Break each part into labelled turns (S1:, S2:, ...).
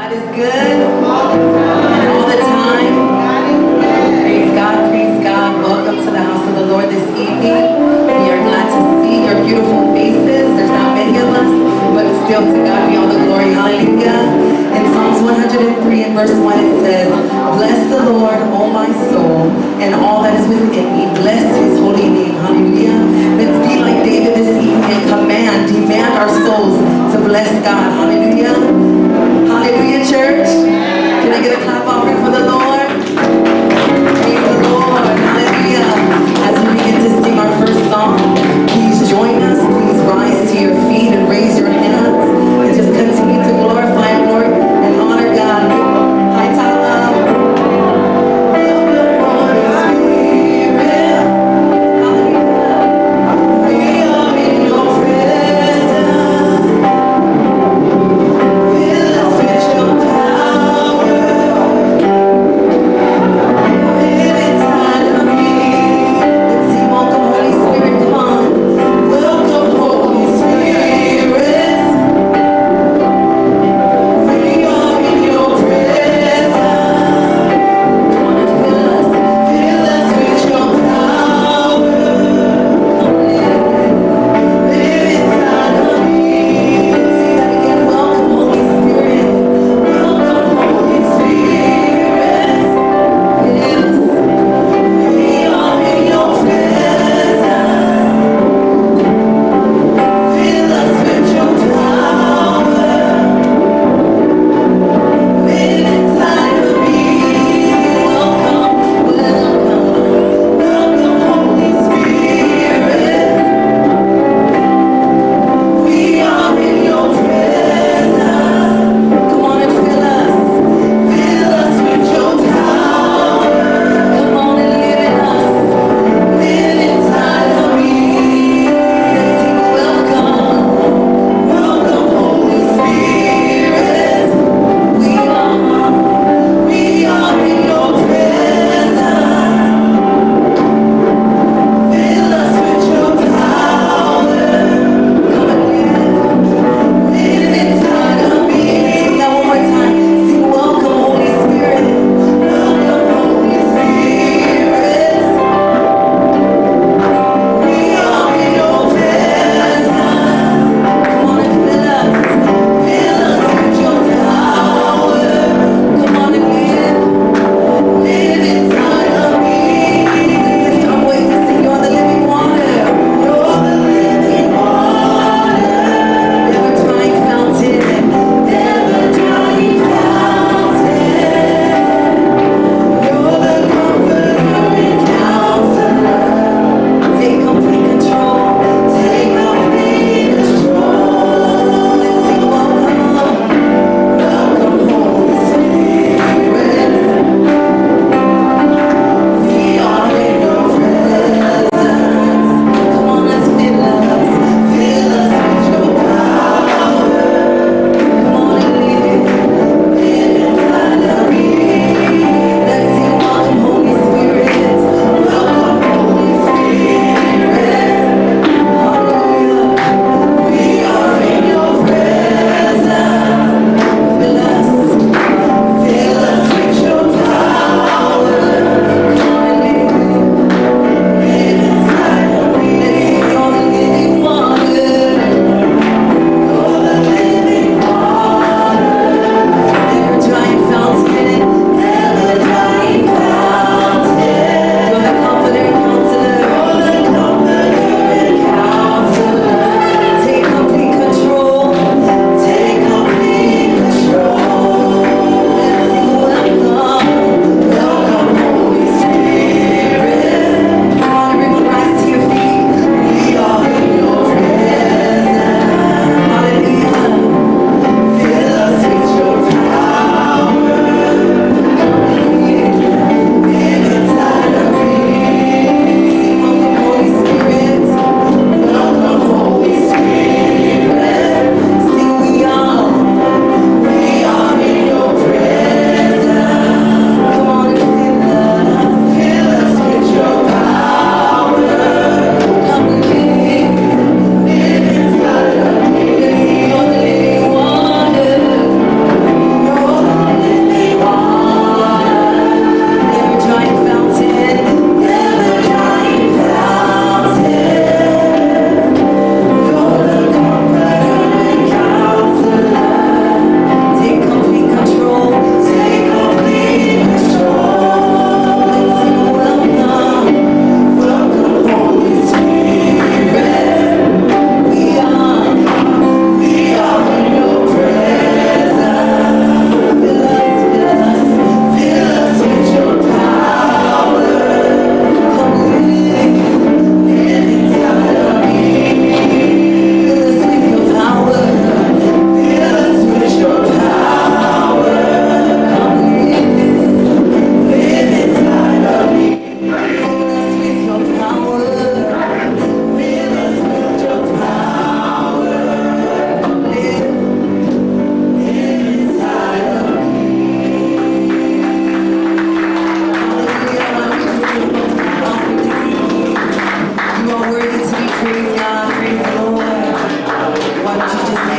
S1: God is good all the time. Praise God, praise God. Welcome to the house of the Lord this evening. We are glad to see your beautiful faces. There's not many of us, but still to God be all the glory. Hallelujah. In Psalms 103 and verse 1 it says, "Bless the Lord, O my soul, and all that is within me. Bless his holy name." Hallelujah. Let's be like David this evening and command, demand our souls to bless God. Hallelujah. Hallelujah, church. Can I get a clap offering for the Lord? Praise the Lord. Hallelujah. As we begin to sing our first song, please join us. Please rise to your feet and raise your hands and just continue to glorify and glory and honor God. Hi, Tala. Welcome, Holy Spirit. Hallelujah. We are in your presence. Fill us with your power.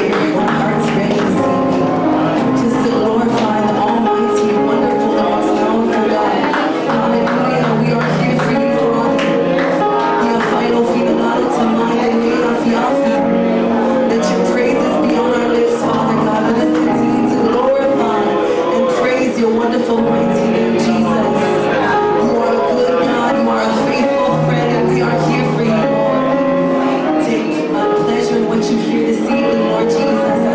S1: Get your hearts ready this evening just to glorify the Almighty, wonderful, and most powerful God. Hallelujah. We are here for you, Father. Ia fai lou finagalo tamai lenei afiafi. Let your praises be on our lips, Father God. Let us continue to glorify and praise your wonderful, mighty name, Jesus. You are a good God. You are a faithful friend, and we are here for you, Lord. Take pleasure in what you hear this evening, Lord Jesus.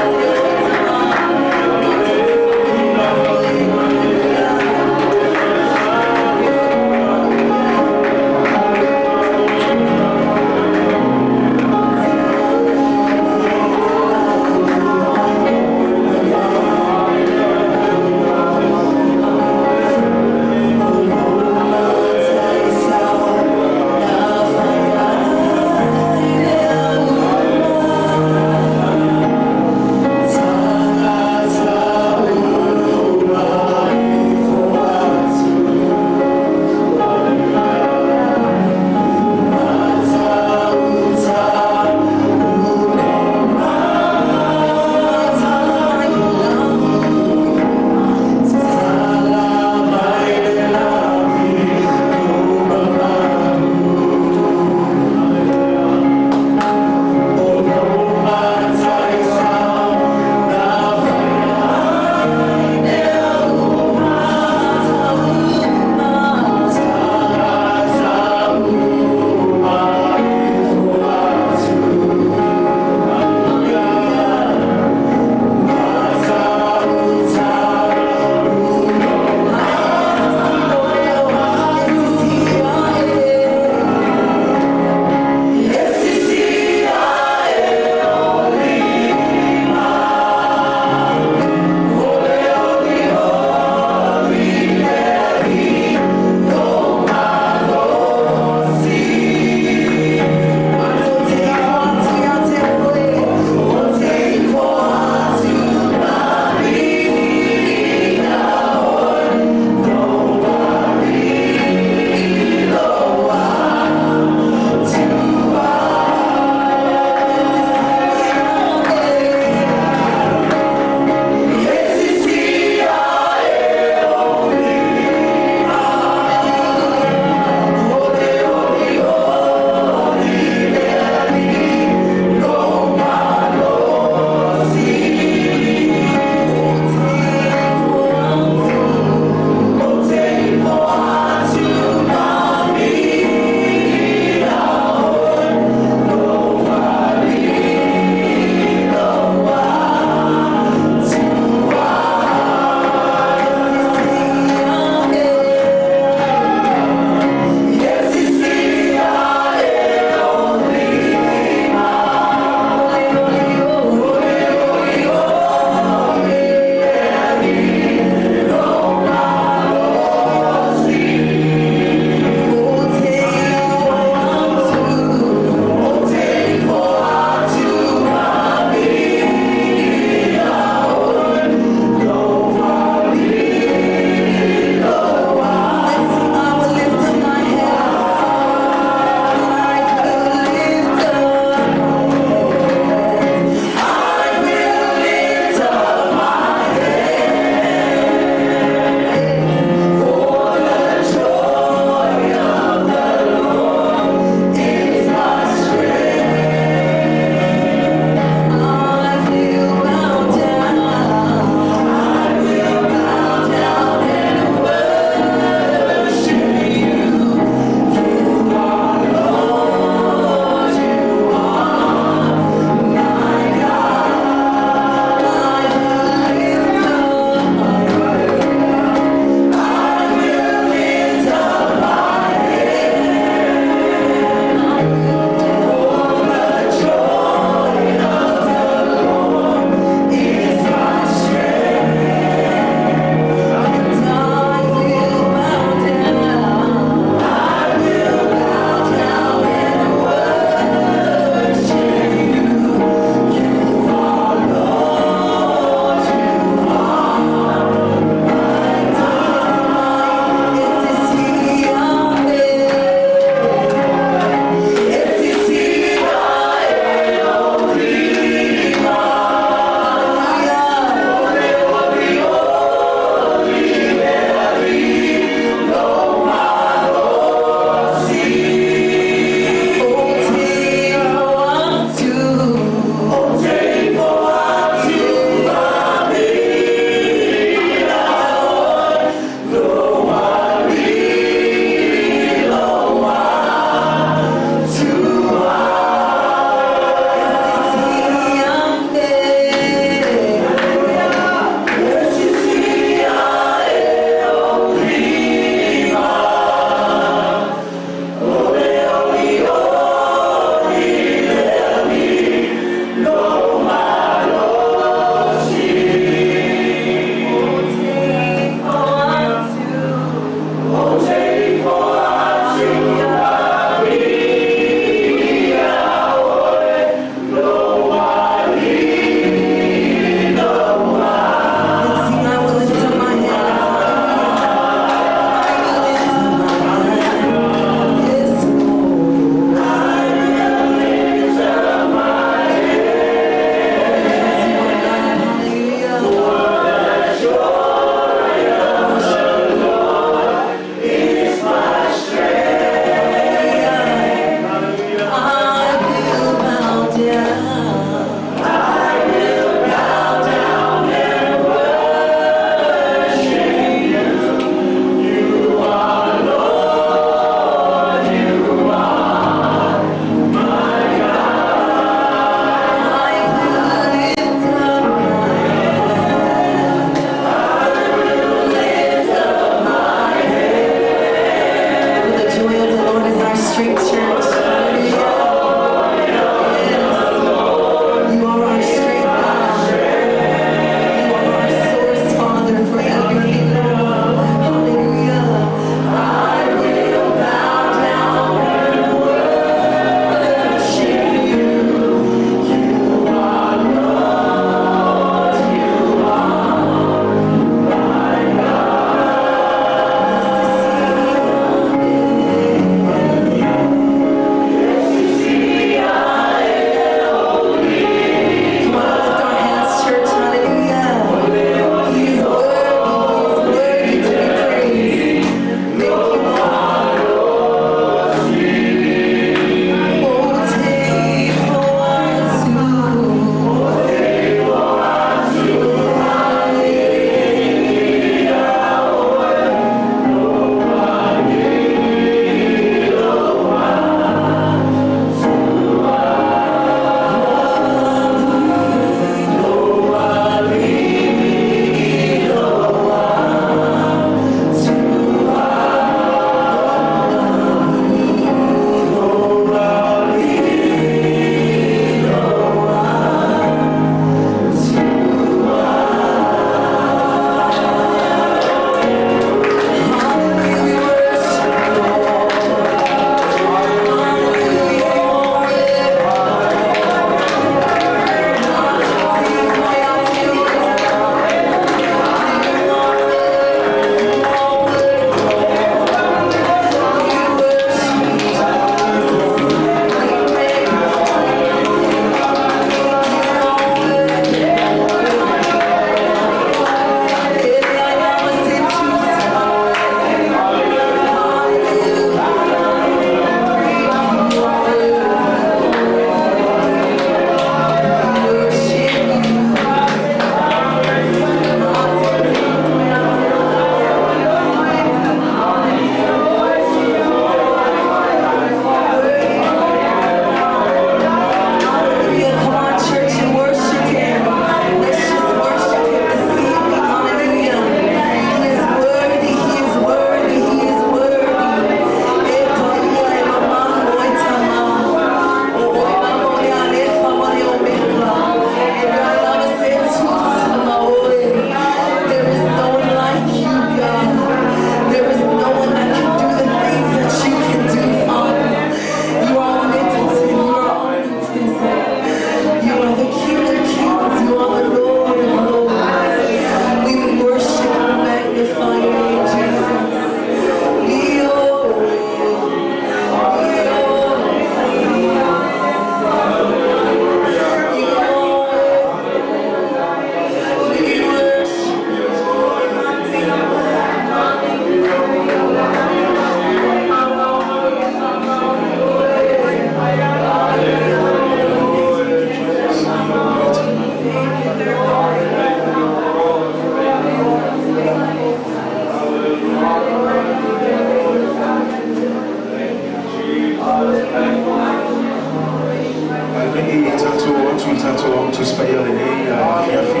S2: Tusi Paia o lenei afiafi.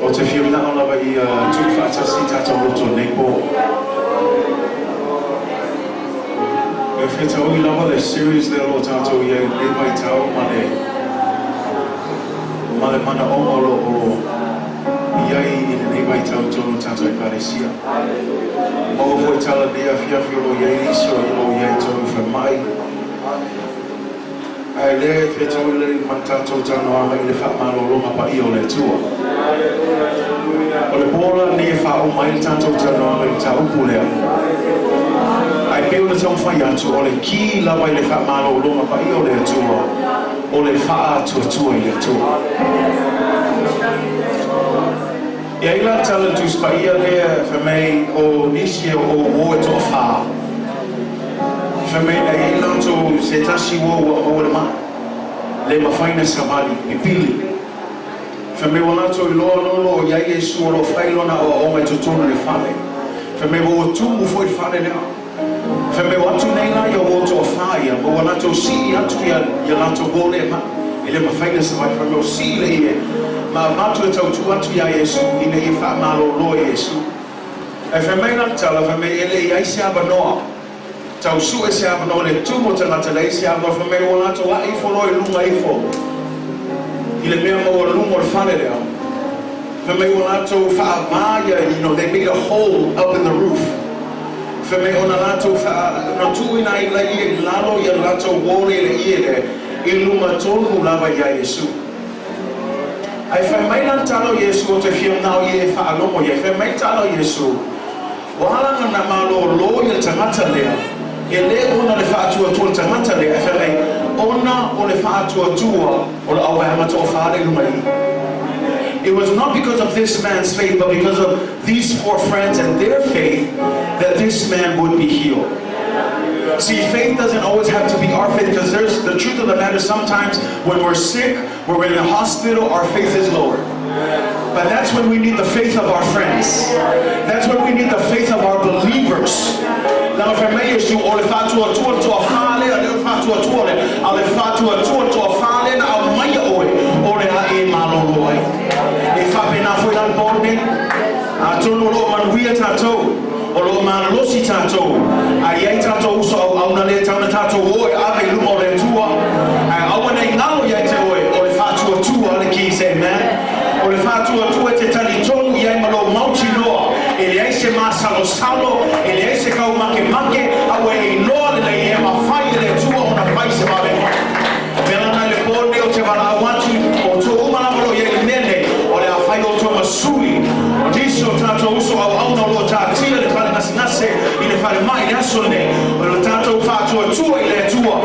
S2: Ou te fia manao lava ia tuufaatasi tatou loto i lenei po. E fetaui lava le series lea o lo o tatou i ai i lenei vaitau ma le ma le manaoga o lo o i ai i lenei vaitau i totonu o tatou Ekalesia. Maua foi tala i lenei afiafi o lo o i ai nisi o lo o i ai i totonu o falemai. Ae lea e fetaui lelei ma le tatou talanoaga i le faamalologa paia o le Atua. O le po la lenei e faauma ai le tatou talanoaga i le mataupu lea. Ae pei ona taumafai atu, o le ki lava i le faamalologa paia o le Atua, o le faatuatua i le Atua. E i ai la le tala i le Tusi Paia lea fai mai o nisi o uo e toafa, fai mai na i ai latou se tasi uo ua maua le mai, le mafai ona savali, pipili. Fai mai ua latou iloa loa o lo o i ai Iesu o lo o fai lona aoaoga i totonu o le fale. Fai mai ua tumu foi le fale lea. Fai mai o atu nei la ia uo toafa ia ma ua latou sii atu ia ia latou uo lea mai e le mafai ona savali. Fai mai ua sii le ie ma avatu e tautua atu iā Iesu ina ia faamalolo e Iesu. Ae fai mai la le tala, fai mai e le i ai se avanoa, tau sue se avanoa i le tumu o tagata, leai se avanoa, fai mai ua latou ae ifo loa i luga ifo i le mea maualuga o le fale lea, fai mai ua latou faava ia, they made a hole up in the roof, fai mai ona latou faa, ona tuuina ai laia i lalo ia latou uo lea i le ie lea i luma tonu lava iā Iesu. Ae fai mai la le tala o Iesu, Ou te fia manao ia e faalogo i ai. Fai mai le tala o Iesu, Ua ala ona malōlō ia le tagata lea, e lē ona le faatuatua le tagata lea, ae fai mai, ona o le faatuatua o le auvaega toafa lea i luga i i. It was not because of this man's faith, but because of these four friends and their faith that this man would be healed. See, faith doesn't always have to be our faith, because there's the truth of the matter, sometimes when we're sick, when we're in the hospital, our faith is lower. But that's when we need the faith of our friends. That's when we need the faith of our believers. Leaga fai mai Iesu, o le faatuatua le toafa lea, le o le faatuatua lea, a o le faatuatua le toafa lea na aumaia oe, o le a e malolo ai. E faapena foi la le po lenei. Atonu o lo o manuia tatou, o lo o malolosi tatou, a i ai tatou uso auauna lea e tau na tatou o e ave i luma o le Atua, ae aua nei galo ia te oe, o le faatuatua le keys, amen. O le faatuatua e te talitonu i ai ma lou mautinoa, e leai se masalosalo, e leai se kau makemake, a ua e iloa lelei e mafai e le Atua ona fai se vavega. Mea lana i le po lenei ou te valaau atu, o outou uma lava o lo o i ai i le mea nei, o le a fai outou ma sui o nisi o tatou uso auauna o lo o taatia i le fale gasegase, i le falemai i le aso lenei, o lo tatou faatuatua i le Atua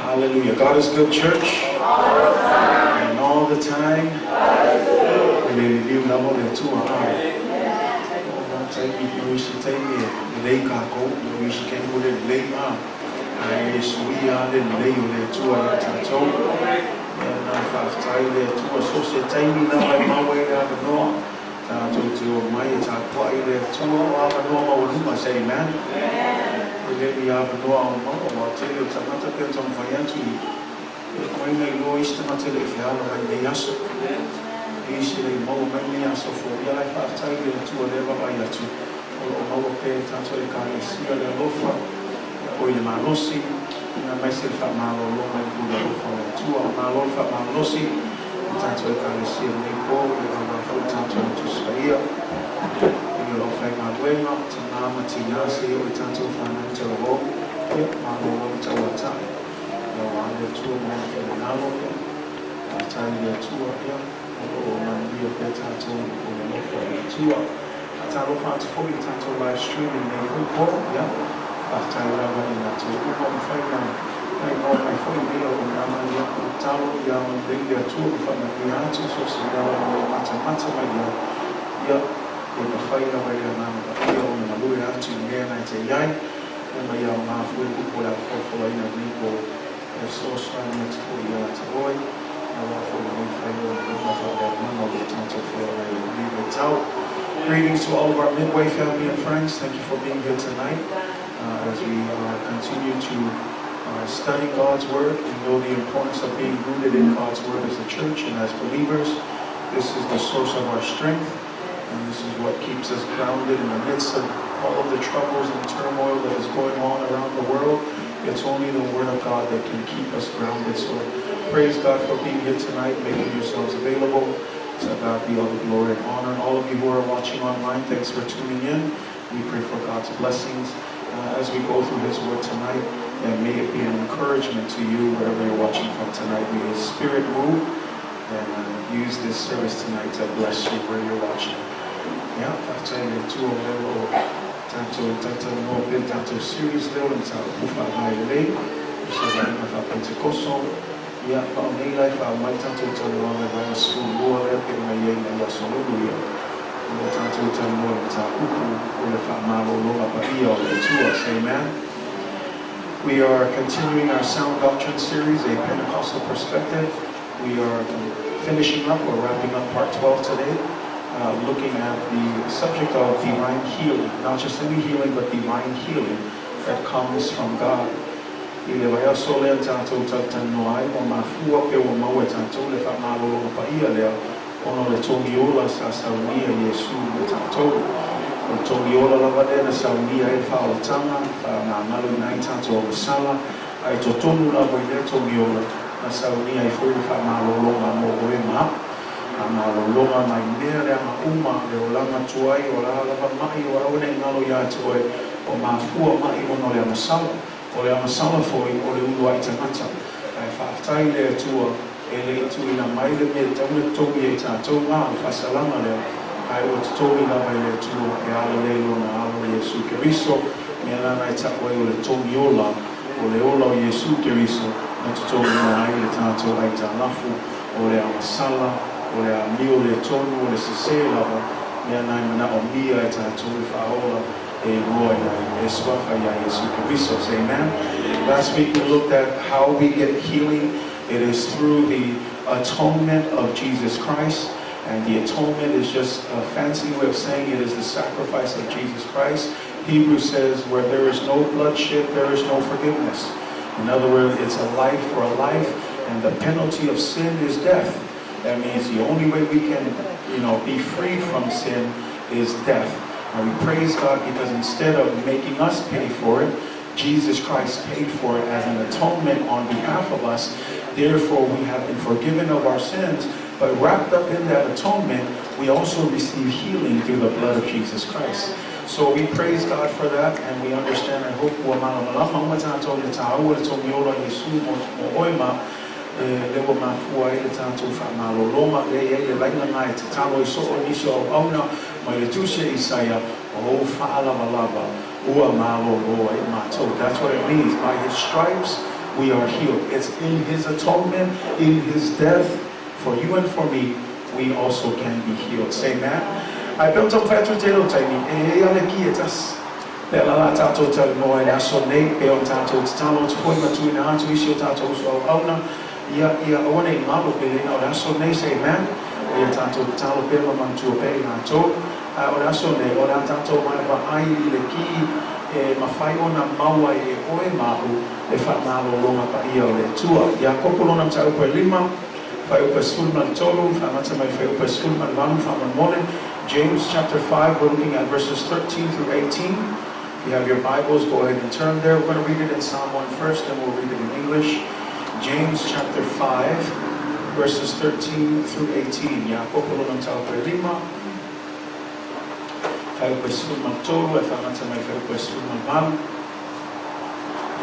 S2: Hallelujah. God is good, church. And all the time. E le liliu lava o le Atua. O taimi, o isi taimi e lelei kākou, o isi taimi ua le lelei, ae le suia lava le lelei o le Atua ia tātou. Ia na faafetai le Atua, so se taimi lava e maua ai le avanoa, tātou te omai e tapuai i le Atua, o avanoa maualuga, say amen. E le o ni avanoa aomao, aua o le tele o tagata pei ona taumafai atu i le koina iloa isi tagata e le i feala mai i lenei aso. E isi e le i maua mai lenei aso fou. Ia ae faafetai i le Atua o lea e vaavaai atu o lo o maua pea e tatou Ekalesia le alofa, oi le malosi, aemaise le faamalologa i le pule alofa o le Atua. Malo le faamalolosi i tatou Ekalesia i lenei po, ia aua foi tatou Tusi Paia i le aufaigaluega, tama ma tina, seia oo i tatou fanau talavou. Ia, malolo le tauatai aua le Atua ma Lona finagalo. Ia, faafetai i le Atua, ia, o lo o manuia pea tatou i le pule alofa o le Atua. Faatalofa atu foi i le tatou live stream i lenei foi po. Ia, faafetai lava i latou uma ua mafai ona nainoa mai foi i lenei auaunaga. Ia, o le tatalo ia agalelei le Atua ma faamanuia atu so o se mea lava o lo o matamata mai i ai. Ia, e mafai lava e le Agaga Paia ona galue atu i le mea na e te i ai, ia ma ia aoga foi le upu o le a folafolaina i lenei po e fesoasoani atu foi ia te oe, aua foi lenei faailoailoga faaleagaga o lo o tatou feola ai i lenei vaitau. Greetings to all of our Midway family and friends. Thank you for being here tonight as we continue to study God's Word. We know the importance of being rooted in God's Word as a church and as believers. This is the source of our strength, and this is what keeps us grounded in the midst of all of the troubles and turmoil that is going on around the world. It's only the Word of God that can keep us grounded. So praise God for being here tonight, making yourselves available. To God be all the glory and honor. And all of you who are watching online, thanks for tuning in. We pray for God's blessings as we go through His Word tonight. And may it be an encouragement to you wherever you're watching from tonight. May His Spirit move and use this service tonight to bless you where you're watching. Ia, faafetai i le Atua o lea ua tatou talatalanoa pea i le tatou series lea o le mataupu faavae lelei, o se vaega faa-Pentekoso. Ia, ma o nei la e faauma ai le tatou talanoaga i vaega 12 lea pei ona i ai nai aso lulu ia. O lo o tatou talanoa i le mataupu o le faamalologa paia o le Atua. Say amen. We are continuing our Sound Doctrine series, A Pentecostal Perspective. We are finishing up or wrapping up part 12 today, looking at the subject of divine healing. Not just any healing, but divine healing that comes from God. I le vaiaso lea tatou talatalanoa ai, ua mafua pe ua maua e tatou le faamalologa paia lea ona o le togi ola sa saunia e Iesu mo tatou. O le togi ola lava lea na saunia ai le faaolataga, faagagaloina ai tatou agasala, a i totonu lava i lea togi ola na saunia ai foi le faamalologa mo oe ma au. Faamalologa mai mea leaga uma, le olaga tuai, o le a lava ma'i o a ua ne i galo ia te oe, ua mafua ma'i ona o le agasala. O le agasala foi o le uluai tagata. Ae faafetai i le Atua e le i tuuina mai le mea e tatau ona totogi e i tatou a le faasalaga lea, ae ua totogi lava e le Atua e ala lea i Lona Alo Iesu Keriso, mea lana e ta'u ai o le togi ola, o le ola o Iesu Keriso na totogiina ai le tatou aitalafu, o le agasala, o le amio le tonu, o le sesē lava, mea na e manaomia e tatou le Faaola e igoa ai e suafa ia Iesu Keriso. Say amen. Last week we looked at how we get healing. It is through the atonement of Jesus Christ. And the atonement is just a fancy way of saying it is the sacrifice of Jesus Christ. Hebrews says, where there is no bloodshed, there is no forgiveness. In other words, it's a life for a life, and the penalty of sin is death. That means the only way we can, be free from sin is death. And we praise God because instead of making us pay for it, Jesus Christ paid for it as an atonement on behalf of us. Therefore, we have been forgiven of our sins. But wrapped up in that atonement, we also receive healing through the blood of Jesus Christ. So we praise God for that, and we understand, I hope ua malamalama uma tatou i le tāua le togi ola o Iesu mo oe ma e lea ua mafua ai le tatou faamalologa lea e i ai le laina na e tatalo ai soo nisi o auauna mai le Tusi a Isaia, o ou faalavalava ua malōlō ai matou. That's what it means. By His stripes we are healed. It's in His atonement, in His death, for you and for me, we also can be healed. Say amen. Ae pei ona taumafai atu i le tele o taimi, e i ai lava le ki e tasi. Lea la o le a tatou talanoa i le aso nei, pei ona tatou tatalo atu foi ma tuuina atu isi o tatou uso auauna, ia, ia aua ne i galo pe le na o le aso nei, say amen, ia tatou tatalo pea ma manatua pea i latou. Ae o le aso nei, o le a tatou vaavaai i le ki e mafai ona maua ai e oe ma a'u le faamalologa paia o le Atua. Iakopo lona mataupu e lima, fuaiupu e 13, faamata mai le fuaiupu e 18 faamolemole. James chapter 5, we're looking at verses 13 through 18. If you have your Bibles, go ahead and turn there. We're going to read it in Samoan first, then we'll read it in English. James chapter 5, verses 13 through 18. Iakopo lona mataupu e lima, fuaiupu e 13, ae faamata mai le fuaiupu e 18.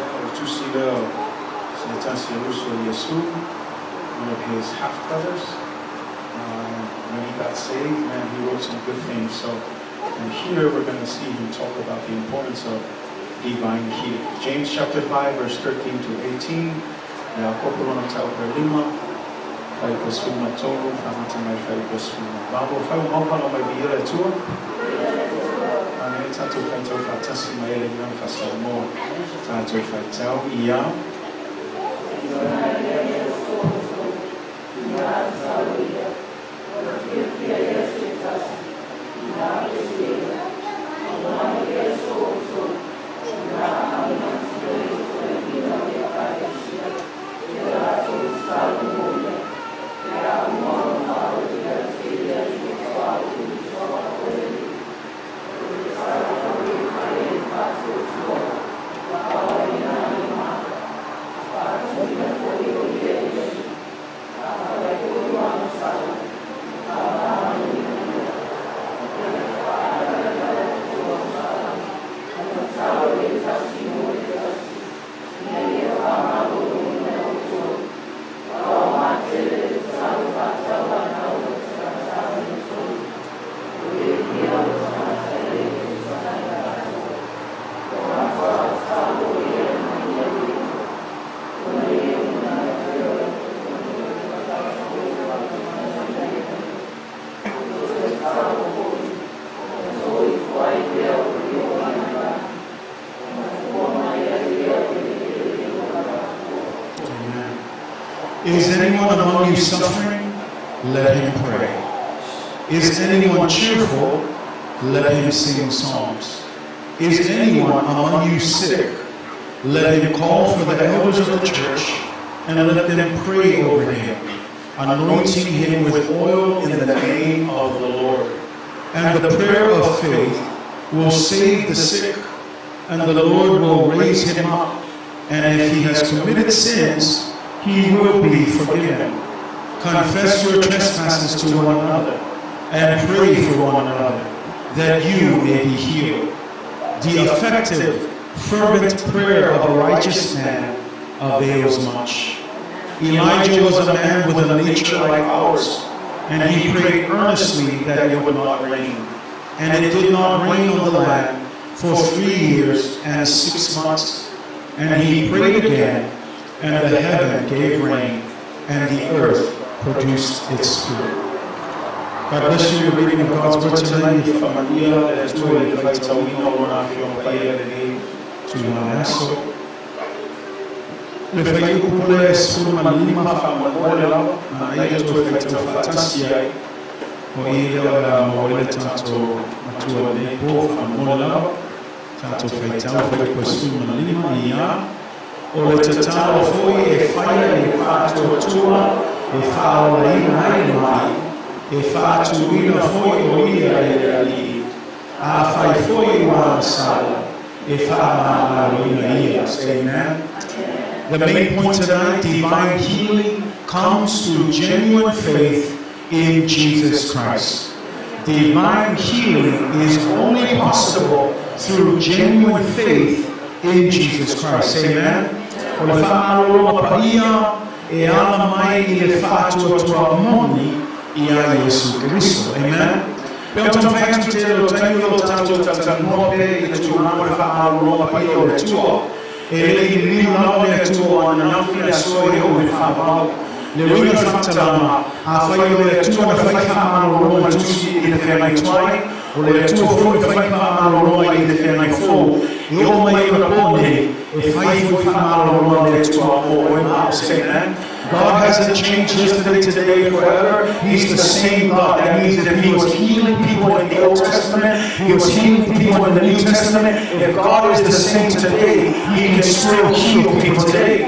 S2: Ia, o le tusi lea o se tasi o uso a Iesu, one of his half-brothers. When he got saved, man, he wrote some good things. So, and here we're going to see him talk about the importance of divine healing. James chapter 5, verse 13 to 18. Iakopo lona mataupu e lima, fuaiupu e 13, faamata mai le fuaiupu e 18. Afai ua maua palau mai viia le Atua. Amene. Tatou faitau faatasi mai ai le gagana faa-Samoa. Tatou faitau ia. Amen. Is anyone among you suffering? Let him pray. Is anyone cheerful? Let him sing songs. Is anyone among you sick? Let him call for the elders of the church and let them pray over him, anointing him with oil in the name of the Lord. And the prayer of faith will save the sick, and the Lord will raise him up. And if he has committed sins, he will be forgiven. Confess your trespasses to one another, and pray for one another, that you may be healed. The effective, fervent prayer of a righteous man avails much. Elijah was a man with a nature like ours, and he prayed earnestly that it would not rain. And it did not rain on the land for 3 years and 6 months. And he prayed again, and the heaven gave rain, and the earth produced its fruit. God bless you. The reading of God's word tonight. Ia faamanuia le Atua i le faitauina o Lona Afioga Paia i lenei tulaga aso. Le fuaiupu lea e 15 faamolemole lava, manaia toe faitau faatasi ai. O i lea o le a maua ai le tatou matua i lenei po faamolemole lava. Tatou faitau fuaiupu e 15 ia. O le tatalo foi e faia i le faatuatua e faaolaina ai le ma'i, e faatuina foi o ia e le Alii. Afai foi ua agasala, e faamagaloina ia. Say amen. The main point tonight, divine healing comes through genuine faith in Jesus Christ. Divine healing is only possible through genuine faith in Jesus Christ. Say amen. O le faamalologa paia e ala mai i le faatuatua moni ia Iesu Keriso. Amen. Pei ona taumafai atu tele o taimi o tatou talatalanoa pea i le tulaga o le faamalologa paia o le Atua. E le i liliu lava le Atua o ananafi le aso e oo i le faavavau. Le uiga o le faamatalaga, afai o le Atua na fai faamalologa i le tusi i le feagai tuai, o le Atua foi na fai faamalologa i le feagai fou, e oo mai i onapo nei, e fai foi faamalologa le Atua mo oe ma a'u. Say amen. God hasn't changed yesterday, today, and forever. He's the same God. That means that He was healing people in the Old Testament, He was healing people in the New Testament. If God is the same today, He can still heal people today.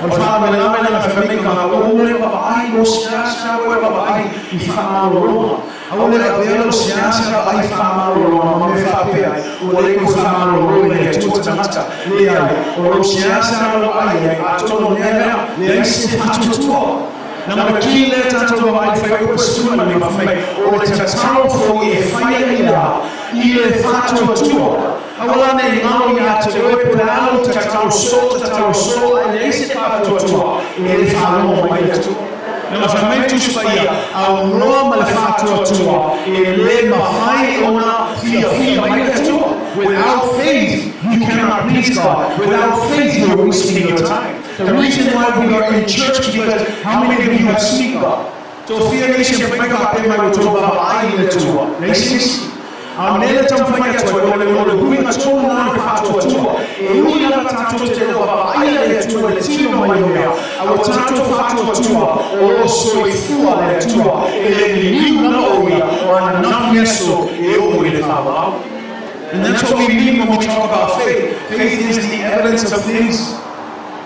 S2: O le faalavelave lana fai mai ka o le vaavaai o seasea oe vaavaai i faamalologa. Aua le avea lou seasea vaai faamalologa ma mea faapea ua le toe faamalolo i le Atua tagata. Leai, o lou seasea lou ai ai, atonu o le mea lea, leai se faatuatua. Na maki lea tatou vaavaai le fuaiupu 15 fai mai, o le tatalo foi e fai ai la i le faatuatua. Aua la ne i galo iā te oe po o le a lou tatalo soo, tatalo soo, ae leai se faatuatua e le faalogo mai le Atua. Na fai mai Tusi Paia, aunoa ma le faatuatua e le mafai ona fiafia mai le Atua. Without faith, you cannot please God. Without faith, you're wasting your time. The reason why we are in church, because how many of you have seen God? Toafia nisi e mafai ka faapea mai ua outou vaavaai i le Atua? Leai se isi. A o le mea lea e taumafai atu ai, o le huiga tonu lena o le faatuatua. E ui lava tatou te le o vaavaaia le Atua i le tino mai o mea, a ua tatou faatuatua o lo o soifua le Atua, e le liliu lava o ia o ananafi aso e oo i le faavavau. And that's what we mean when we talk about faith. Faith is the evidence of things.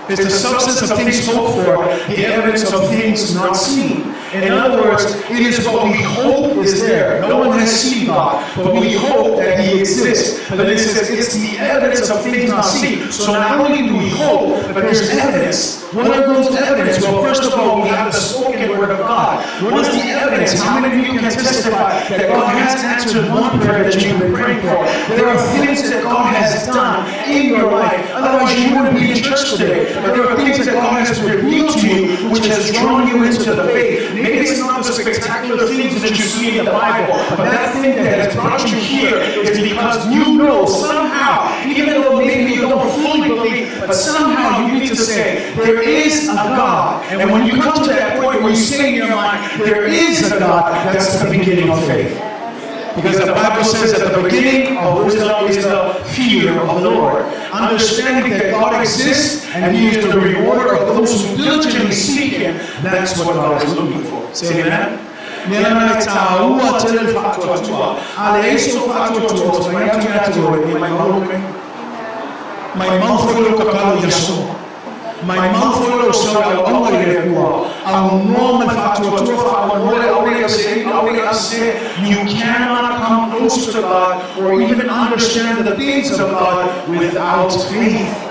S2: It's the substance of things hoped for, the evidence of things not seen. In other words, it is what we hope is there. No one has seen God, but we hope that He exists. But it says it's the evidence of things not seen. So not only do we hope, but there's evidence. What are those evidence? Well, first of all, we have the spoken word of God. What is the evidence? How many of you can testify that God has answered one prayer that you've been praying for? There are things that God has done in your life. Otherwise, you wouldn't be in church today. But there are things that God has revealed to you which has drawn you into the faith. Maybe it's not the spectacular things that you see in the Bible, but that thing that has brought you here is because you know somehow, even though maybe you don't fully believe, but somehow you need to say, there is a God. And when you come to that point where you say in your mind, there is a God, that's the beginning of faith. Because the Bible says that the beginning of wisdom is the fear of the Lord. Understanding that God exists and He is the rewarder of those who diligently seek Him. That's what God is looking for. Say amen. Mea lena e tāua tele le faatuatua. A leai sou faatuatua, ou te fai atu ia te oe, e maumau lou taimi. Maumau foi lou tatalo i aso. Maumau foi lou sau i auauna i le Atua. Aunoa ma le faatuatua faamolemole, ʻaʻole ia se ʻaʻole ia se. You cannot come close to God or even understand the things of God without faith.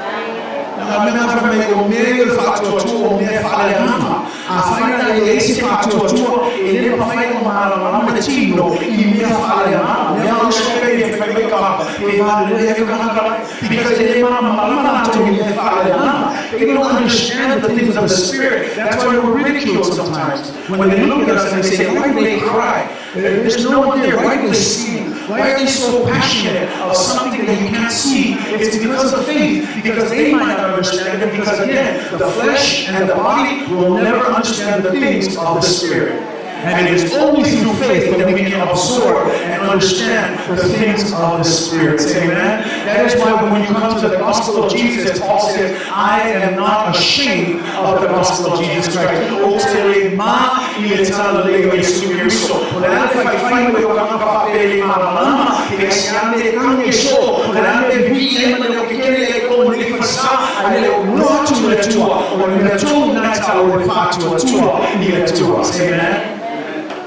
S2: Na mea na fai mai o mea ia o le faatuatua o mea e faaleagaga. Afai la e leai se faatuatua, e le mafai ona malamalama le tino i mea faaleagaga. Mea uso pei e fai mai ka pe valelei ai tagata lai. Because e le malamalama latou i mea faaleagaga. They don't understand the things of the Spirit. That's why we're ridiculed sometimes. When they look at us and they say, why do they cry? There's no one there. Why do they sing? Why are they so passionate of something that you can't see? It's because of faith. Because they might not understand it. Because again, the flesh and the body will never understand the things of the Spirit. And it is only through faith that we can absorb and understand the things of the Spirit. Say amen. That is why when you come to the gospel of Jesus, Paul says, I am not ashamed of the gospel of Jesus Christ. Ou te le mā i le talalelei o Iesu Keriso. O le a le faifai mai o kānaka faapea e le malamalama, pe aisea le kage soo, o le a le wii ai ma le o ke kele ai kou ma le falesa, a le o noa atu i le Atua, o le mea tonu lena e taua o le faatuatua i le Atua. Say amen.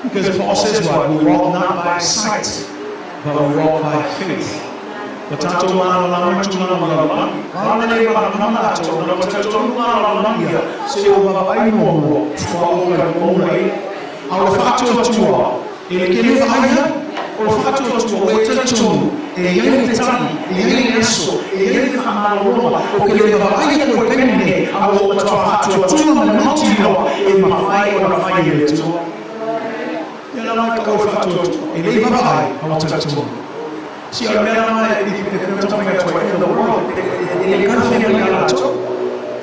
S2: Because Paul says what? We walk not by sight, but we walk by faith. Ua tatou malamalama i tulaga o le lalolagi. ʻAʻole e malamalama latou, ona ua talitonu ngā lalolagi ia, se ua vaavaai muamua, faatoa oo ka mauna ia. A o le faatuatua, e like le vaai ai. O le faatuatua, ua e talitonu, e i ai le tali, e i ai le aso, e i ai le faamalologa, o ke le vaavaai aku i le taimi nei, a ua ou matua faatuatua ma le mautinoa e mafai ona fai e le Atua. Ia lana ai ka ou faatuatua, e le i vaavaai, a ua talitonu. Si o le mea lena e taumafai atu ai, in the world, e le talafeagai ia latou.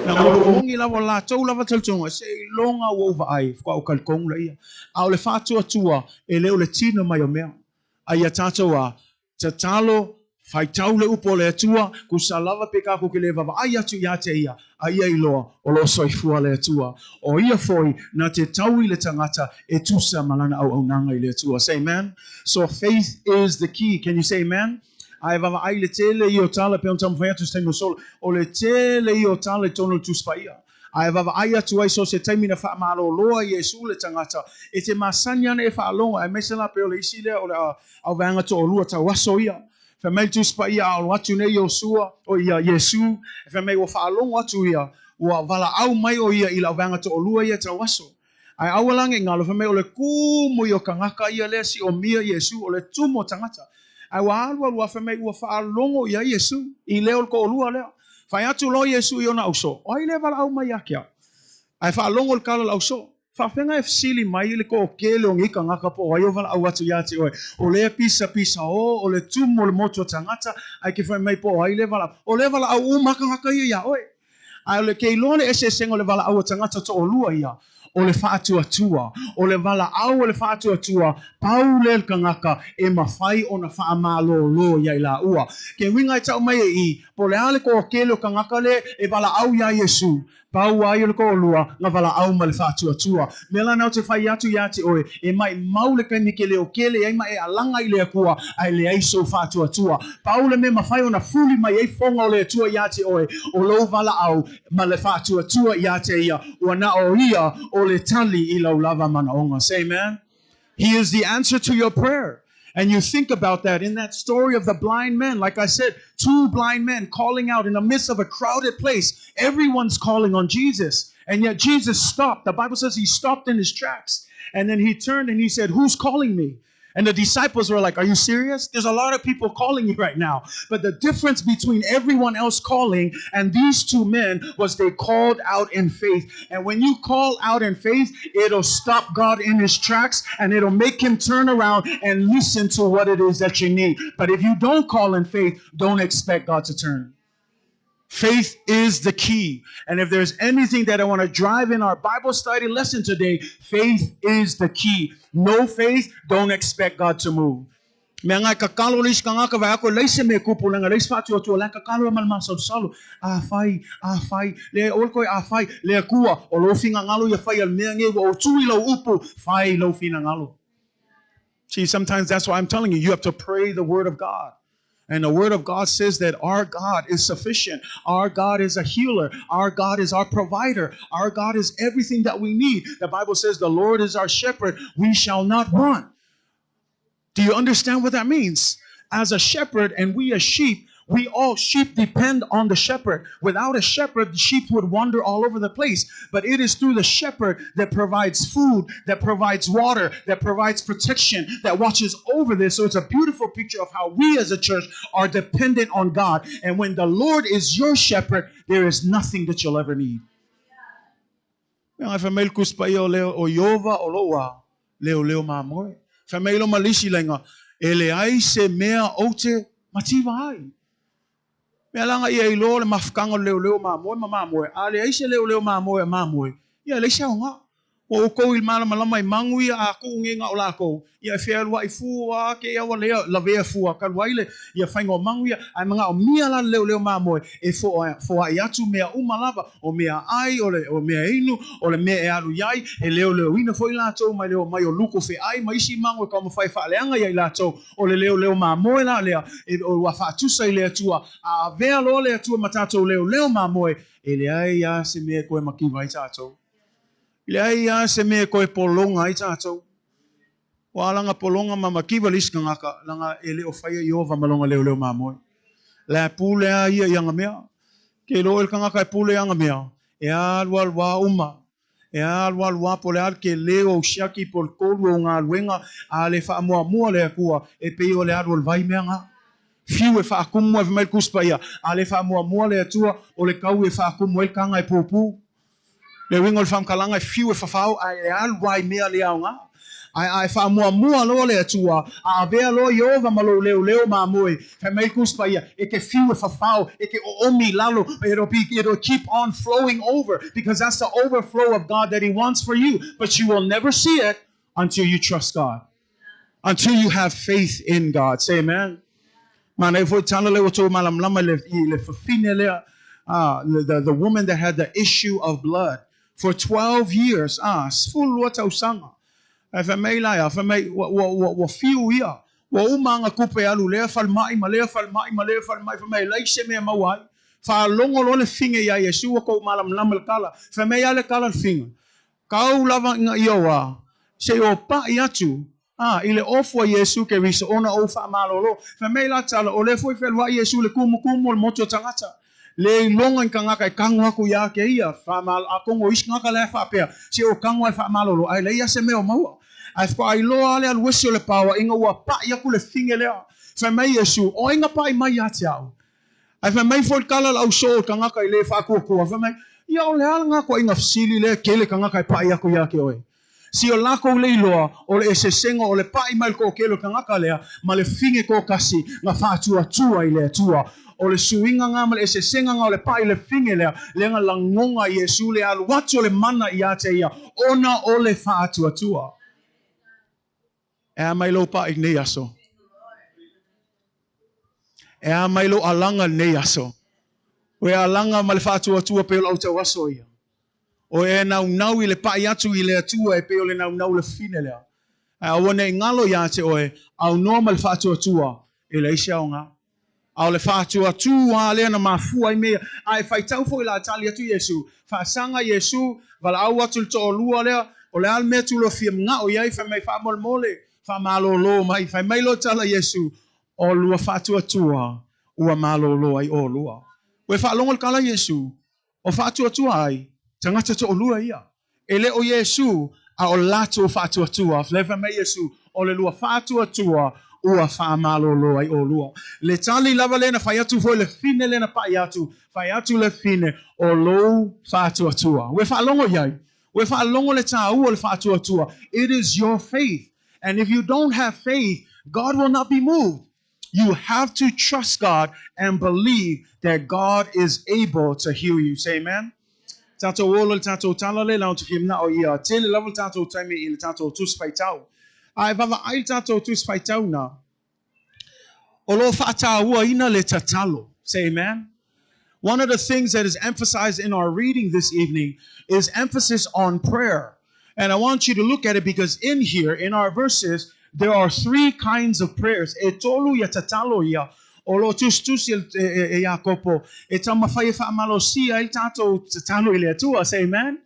S2: Leaga o lo o moni lava o latou lava talitonuga, seiloga ua ou vaai, faatoa ou talitonu laia. A o le faatuatua, e le o le tino mai o mea. A ia tatou a tatalo, faitau le upu o le Atua, tusa lava pe tatou te le vaavaai atu ia te ia, a ia iloa o lo o soifua le Atua. O ia foi na te taui le tagata e tusa ma lana auaunaga i le Atua. Say amen. So faith is the key. Can you say amen? Ae vaavaai le tele ia o tala pei ona taumafai atu i se taimi ua sola, o le tele ia o tala i totonu o le Tusi Paia. Ae vaavaai atu ai so o se taimi na faamalolo ai Iesu le tagata, e te masani ana e faalogo, aemaise la pei o le isi lea o le auvaega toalua tau aso ia. Fai mai le Tusi Paia a olo atu nei Iosua, o ia Iesu, fai mai ua faalogo atu ia, ua valaau mai o ia i le auvaega toalua ia tau aso. Ae aua la ne i galo, fai mai o le kumu ia o tagata ia lea siomia Iesu, o le tumu o tagata. Ae ua alu alu lava fai mai ua faalogo i ai Iesu i leo o le toalua lea. Fai atu loa Iesu i ona auso, o ai lea e valaau mai ia te au? Ae faalogo i le tala o le auso. Faafega e fesili mai le toatele o nei tagata po o ai o valaau atu ia te oe? O lea pisapisa o, o le tumu o le motu o tagata, ae ke fai mai po o ai lea valaau. O lea valaau uma lava tagata ia iā oe. Ae o le ke iloa le eseesega o le valaau a tagata toalua ia, o le faatuatua. O le valaau o le faatuatua, pau lea le tagata e mafai ona faamalolo ia i laua. Ke uiga e tau mai e i, po o le a le toatele o tagata le e valaau iā Iesu, pau lava ia o le toalua na valaau ma le faatuatua. Mea la na ou te fai atu ia te oe, e maimau le taimi ke leo kele ai ma e alaga i le Atua, ae leai sou faatuatua. Pau le mea mafai ona fuli mai ai foga o le Atua ia te oe, o lou valaau ma le faatuatua ia te ia, ua na o ia o le tali i lau lava manaoga. Say amen. He is the answer to your prayer. And you think about that in that story of the blind men. Like I said, two blind men calling out in the midst of a crowded place. Everyone's calling on Jesus. And yet Jesus stopped. The Bible says he stopped in his tracks. And then he turned and he said, who's calling me? And the disciples were like, are you serious? There's a lot of people calling you right now. But the difference between everyone else calling and these two men was they called out in faith. And when you call out in faith, it'll stop God in his tracks and it'll make him turn around and listen to what it is that you need. But if you don't call in faith, don't expect God to turn. Faith is the key. And if there's anything that I want to drive in our Bible study lesson today, faith is the key. No faith, don't expect God to move. Mea ngai kakalo le isi tagata vai ako leai se mea kupu leaga leai se faatuatua la kakalo ma le masalosalo. Afai, afai, le oe koe afai, le Atua o lou finagalo ia fai a le mea nei ua ou tui lau upu, fai lou finagalo. See, sometimes that's why I'm telling you, you have to pray the word of God. And the word of God says that our God is sufficient. Our God is a healer. Our God is our provider. Our God is everything that we need. The Bible says the Lord is our shepherd. We shall not want. Do you understand what that means? As a shepherd and we as sheep, we all sheep depend on the shepherd. Without a shepherd, the sheep would wander all over the place. But it is through the shepherd that provides food, that provides water, that provides protection, that watches over this. So it's a beautiful picture of how we as a church are dependent on God. And when the Lord is your shepherd, there is nothing that you'll ever need. Mea ngai fai mai le Tusi Paia o leo o Iova o lou a leoleo mamoe. Fai mai lo ma le isi laina, e leai se mea ou te mativa ai. Mea langa ia iloa o le mafutaga o le leoleo mamoe ma mamoe, a leai se leoleo mamoe a mamoe, ia e leai se aoga. Ua outou i le malamalama i magu ia a tuu nei na o latou, ia e fealuai fua ke ia ua lea lavea fua talu ai le ia faiga o magu ia, ae manaomia la le leoleo mamoe e foai atu mea uma lava, o mea ai, o le o mea inu, o le mea e alu i ai, e leoleoina foi latou mai le omai o luku feai ma isi magu e taumafai e faaleaga ia i latou, o le leoleo mamoe la lea, e ua faatusa i le Atua, a avea loa le Atua ma tatou leoleo mamoe, e leai lava se mea e toe mativa ai tatou. Leai lava se mea e toe pologa ai tatou. Ua langa pologa ma mativa le isi tagata, leaga e le o faia Ieova ma lona leoleo mamoe. La e pule a ia i ana mea. Ke iloa oe le tagata e pule i ana mea, e alualu lava uma. E alualu lava po o le a le tele o ou siaki po o le tolu o ou galuega, a le faamuamua le Atua, e pei o le alu o le vai mea na. Fiu e faatumu ai fai mai le Tusi Paia, a le faamuamua le Atua, o le tau e faatumu ai le taga e pupu. Le uiga o le faamatalaga e fiu e fafao ae e alu lava i mea le aoga.
S3: Ae a e faamuamua loa le Atua, a avea loa Ieova ma lou leoleo mamoe, fai mai le Tusi Paia, e te fiu e fafao, e te oomi i lalo, it'll be, it'll keep on flowing over, because that's the overflow of God that He wants for you, but you will never see it until you trust God. Until you have faith in God. Say amen. Manaia foi tala lea ua tou malamalama i le fafine lea, the woman that had the issue of blood for 12 years, 12 tausaga. Ae fai mai la ia, fai mai, ua fiu ia, ua uma ana tupe alu lea falemai ma lea falemai ma lea falemai, fai mai, e leai se mea e maua ai. Faalogo loa le fine iā Iesu ua tou malamalama i le tala. Fai mai a le tala le fine, Kau lava ina ia wā, se i o paʻi atu, a, i le ofu a Iesu Keriso ona ou faamalolo. Fai mai la tala, o lea foi fealuai Iesu i le kumukumu o le motu o tagata. Le iloga i tagata e tago aku iā kēia, faamal, atonu o isi tagata la e faapea, se o tago a e faamalolo, ae leai a se mea o maua. Ae faatoa iloa a le alu ese o le paoaiga ua paʻi aku le fine lea. Fai mai Iesu, o ai na paʻi mai iā te a'u? Ae fai mai foi le tala a le ausoo o le tagata i le faatuatua, fai mai, Ia o le a lena toaiga fesili lea tele tagata e paʻi aku iā te oe? Si o lakou le iloa o le esesega o le paʻi mai le toatele o le tagata lea ma le fine toatasi na faatuatua i le Atua. O le suiga na ma le esesega na o le paʻi le fine lea, lea na lagona e Iesu le alu atu o le mana iā te ia ona o le faatuatua. E a mai lou paʻi i lenei aso? E a mai lou alaga i lenei aso? O e alaga ma le faatuatua pei o le autauaso ia. O e naunau i le paʻi atu i le Atua e pei o le naunau le fine lea. Ae aua ne i galo iā te oe, aunoa ma le faatuatua, e leai se aoga. A o le faatuatua lea na mafua ai mea ia. A e faitau foi la tali atu Iesu, faasaga Iesu, valaau atu i le toalua lea, o le a le mea tulua fia manao i ai, fai mai faamolemole, faamalolo mai, fai mai loa tala Iesu, o lua faatuatua ua malolo ai olua. Ua e faalogo i le tala Iesu, O faatuatua ai tagata toalua ia. E le o Iesū, a o latou faatuatua. Lea fai mai Iesū, O le lua faatuatua ua faamalolo ai olua. Le tali lava lea na fai atu foi le fine lea na paʻi atu, fai atu le fine, o lou faatuatua. Ua e faalogo i ai? Ua e faalogo le tāua o le faatuatua? It is your faith. And if you don't have faith, God will not be moved. You have to trust God and believe that God is able to heal you. Say amen. Tatou ola le tatou tala le lao te fia manao ia tele lava le tatou taimi i le tatou Tusi Faitau. A e vaavaai le tatou Tusi Faitau na, o lo o faatauaina le tatalo. Say amen. One of the things that is emphasized in our reading this evening is emphasis on prayer. And I want you to look at it because in here, in our verses, there are three kinds of prayers. E tolu ia tatalo ia o lo o tusitusi e Iakopo e taumafai e faamalosia ai le tatou tatalo i le Atua. Say amen.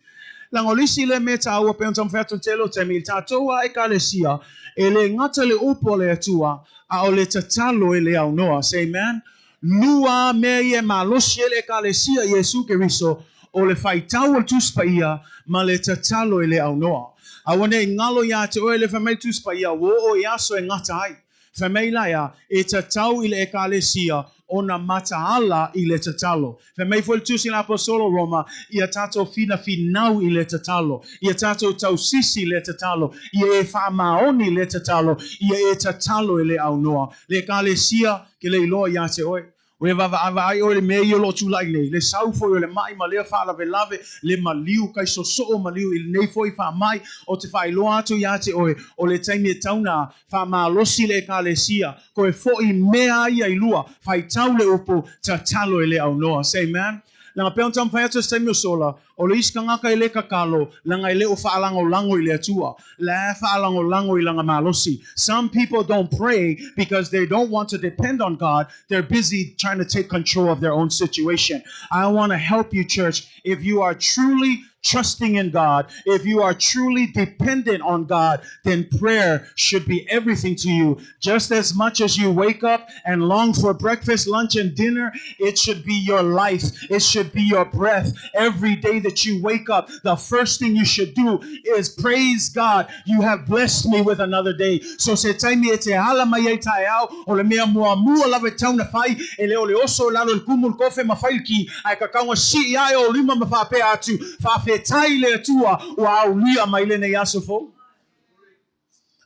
S3: Leaga o le isi lea mea taua pei ona taumafai atu i le tele o taimi i le tatou a Ekalesia, e le gata le upu a le Atua, a o le tatalo e le aunoa. Say amen. Lua mea ia e malosi ai le Ekalesia i Iesu Keriso, o le faitau o le Tusi Paia ma le tatalo e le aunoa. Aua ne i galo iā te oe le fai mai le Tusi Paia, ua oo i aso e gata ai. Fai mai la ea, e tatau i le Ekalesia ona mataala i le tatalo. Fai mai foi le Tusi a le Aposolo Roma, ia tatou finafinau i le tatalo, ia tatou tausisi i le tatalo, ia e faamaoni i le tatalo, ia e tatalo e le aunoa. Le Ekalesia, ke le iloa iā te oe. O e vaavaavaai oe i le mea ia o lo o tulai nei, le sau foi o le maʻi ma lea faalavelave, le maliu, kai sosoo maliu i lenei foi faamai, o te faailoa atu iā te oe, o le taimi e tau na faamalosi le Ekalesia, koe foʻi mea ia i lua, faitau le upu, tatalo e le aunoa. Say amen. Leaga pei ona taumafai atu i se taimi o sola, O le isi tagata e le tatalo, leaga e le o faalagolago i le Atua. La e faalagolago i lana malosi. Some people don't pray because they don't want to depend on God, they're busy trying to take control of their own situation. I want to help you, church, if you are truly trusting in God, if you are truly dependent on God, then prayer should be everything to you. Just as much as you wake up and long for breakfast, lunch, and dinner, it should be your life. It should be your breath. Every day that you wake up, the first thing you should do is praise God. You have blessed me with another day. So se taimi e te ala mai ai taeao, o le mea muamua lava e tau na fai, e le o le oso i lalo i le kumu le kofe ma fai le ki, ae kakauga sii ae o lima ma faapea atu, faafetai i le Atua ua aulia mai lenei aso fou.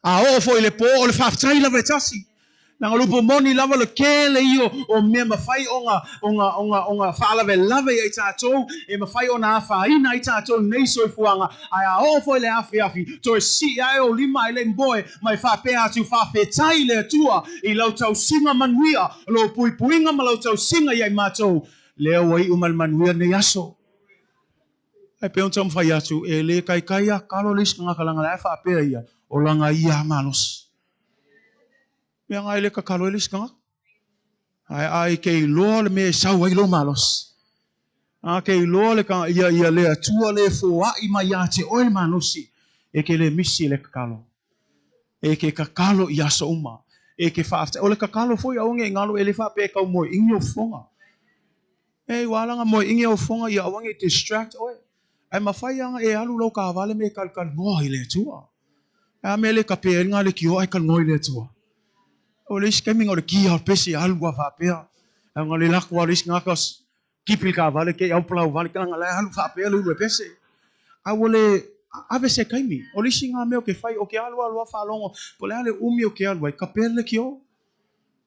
S3: A oo foi i le po, o le faafetai lava e tasi. Leaga o le upu moni lava le kele ia o mea mafai ona, ona, ona, ona faalavelave ia i tatou, e mafai ona afaina ai tatou i lenei soifuaga, ae a oo foi i le afiafi, toe sii ae ou lima ae le i moe, ma e faapea atu, Faafetai i le Atua i lau tausiga manuia, lou puipuiga ma lau tausiga ia i matou, lea ua iu mai le manuia lenei aso. Ae pei ona taumafai atu, e le kaikai a kalo le isi tagata leaga la e faapea ia, o lana ia a malosi. Mea na e le kakalo ai le isi tagata. Ae a e ke iloa le mea e sau ai lou malosi. A ke iloa le ka, ia, ia le Atua le foai mai ia te oe le malosi, e ke le misi le kakalo. E ke kakalo i aso uma. E ke faafetai. O le kakalo foi aua ne i galo e le faapea e kau moe ingi o fofoga. E ua ala moe ingi o fofoga ia aua ne i distract oe. Ae mafai lava ona e alu lou taavale ma e kalikalinoa i le Atua. Ae a mea e le kape ai le lekiō ae kalinoa i le Atua? O le isi taimi na o le ki lava o le pese e alu lava faapea. Leaga o le lako lava o le isi tagata kipi le taavale te i au palau vale leaga la e alu faapea le ulu e pese. A ua le ave se taimi. O le isi lena mea ou te fai, ou te alu alu lava faalogo po o le a le umi ou te alu ai, kape le lekiō.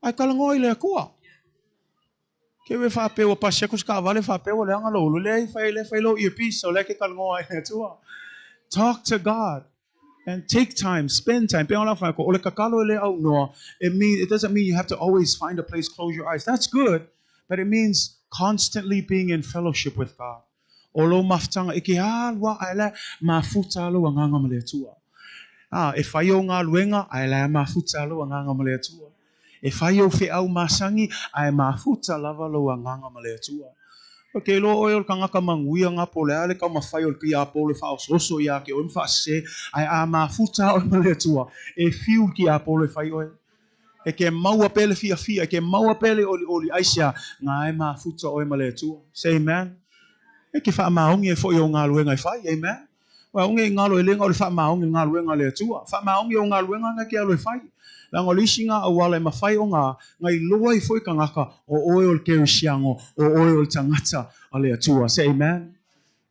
S3: Ae talanoa i le Atua. Keu e faapea ua pasi atu se taavale faapea ua leaga lou ulu, leai fai lea fai lou earpiece o lea e te talanoa ai i le Atua. Talk to God and take time, spend time. Pei ona fai atu, o le tatalo e le aunoa, it mean it doesn't mean you have to always find a place, close your eyes. That's good, but it means constantly being in fellowship with God. O lou mafutaga i ke alu a ae la mafuta lou agaga ma le Atua. A, e fai ou galuega ae la mafuta lou agaga ma le Atua. E fai ou feau masani ae mafuta lava lou agaga ma le Atua. O ke iloa oe o le tagata manuia nga po o le a le taumafai o le tiapolo e faaosooso ia te oe ma faasese, ae a mafuta oe ma le Atua, e fiu le tiapolo e fai oe. E ke maua pea le fiafia, e ke maua pea le olioli, aisea, nga e mafuta oe ma le Atua. Say amen. E ke faamaoni ai foi ou galuega e fai. Amen. Ua aoga i galo e le na o le faamaoni i le galuega a le Atua. Faamaoni ou galuega na ke alu e fai. Leaga o le isi nga auala e mafai ona nga iloa ai foi tagata o oe o le kerisiano, o oe o le tagata a le Atua. Say amen.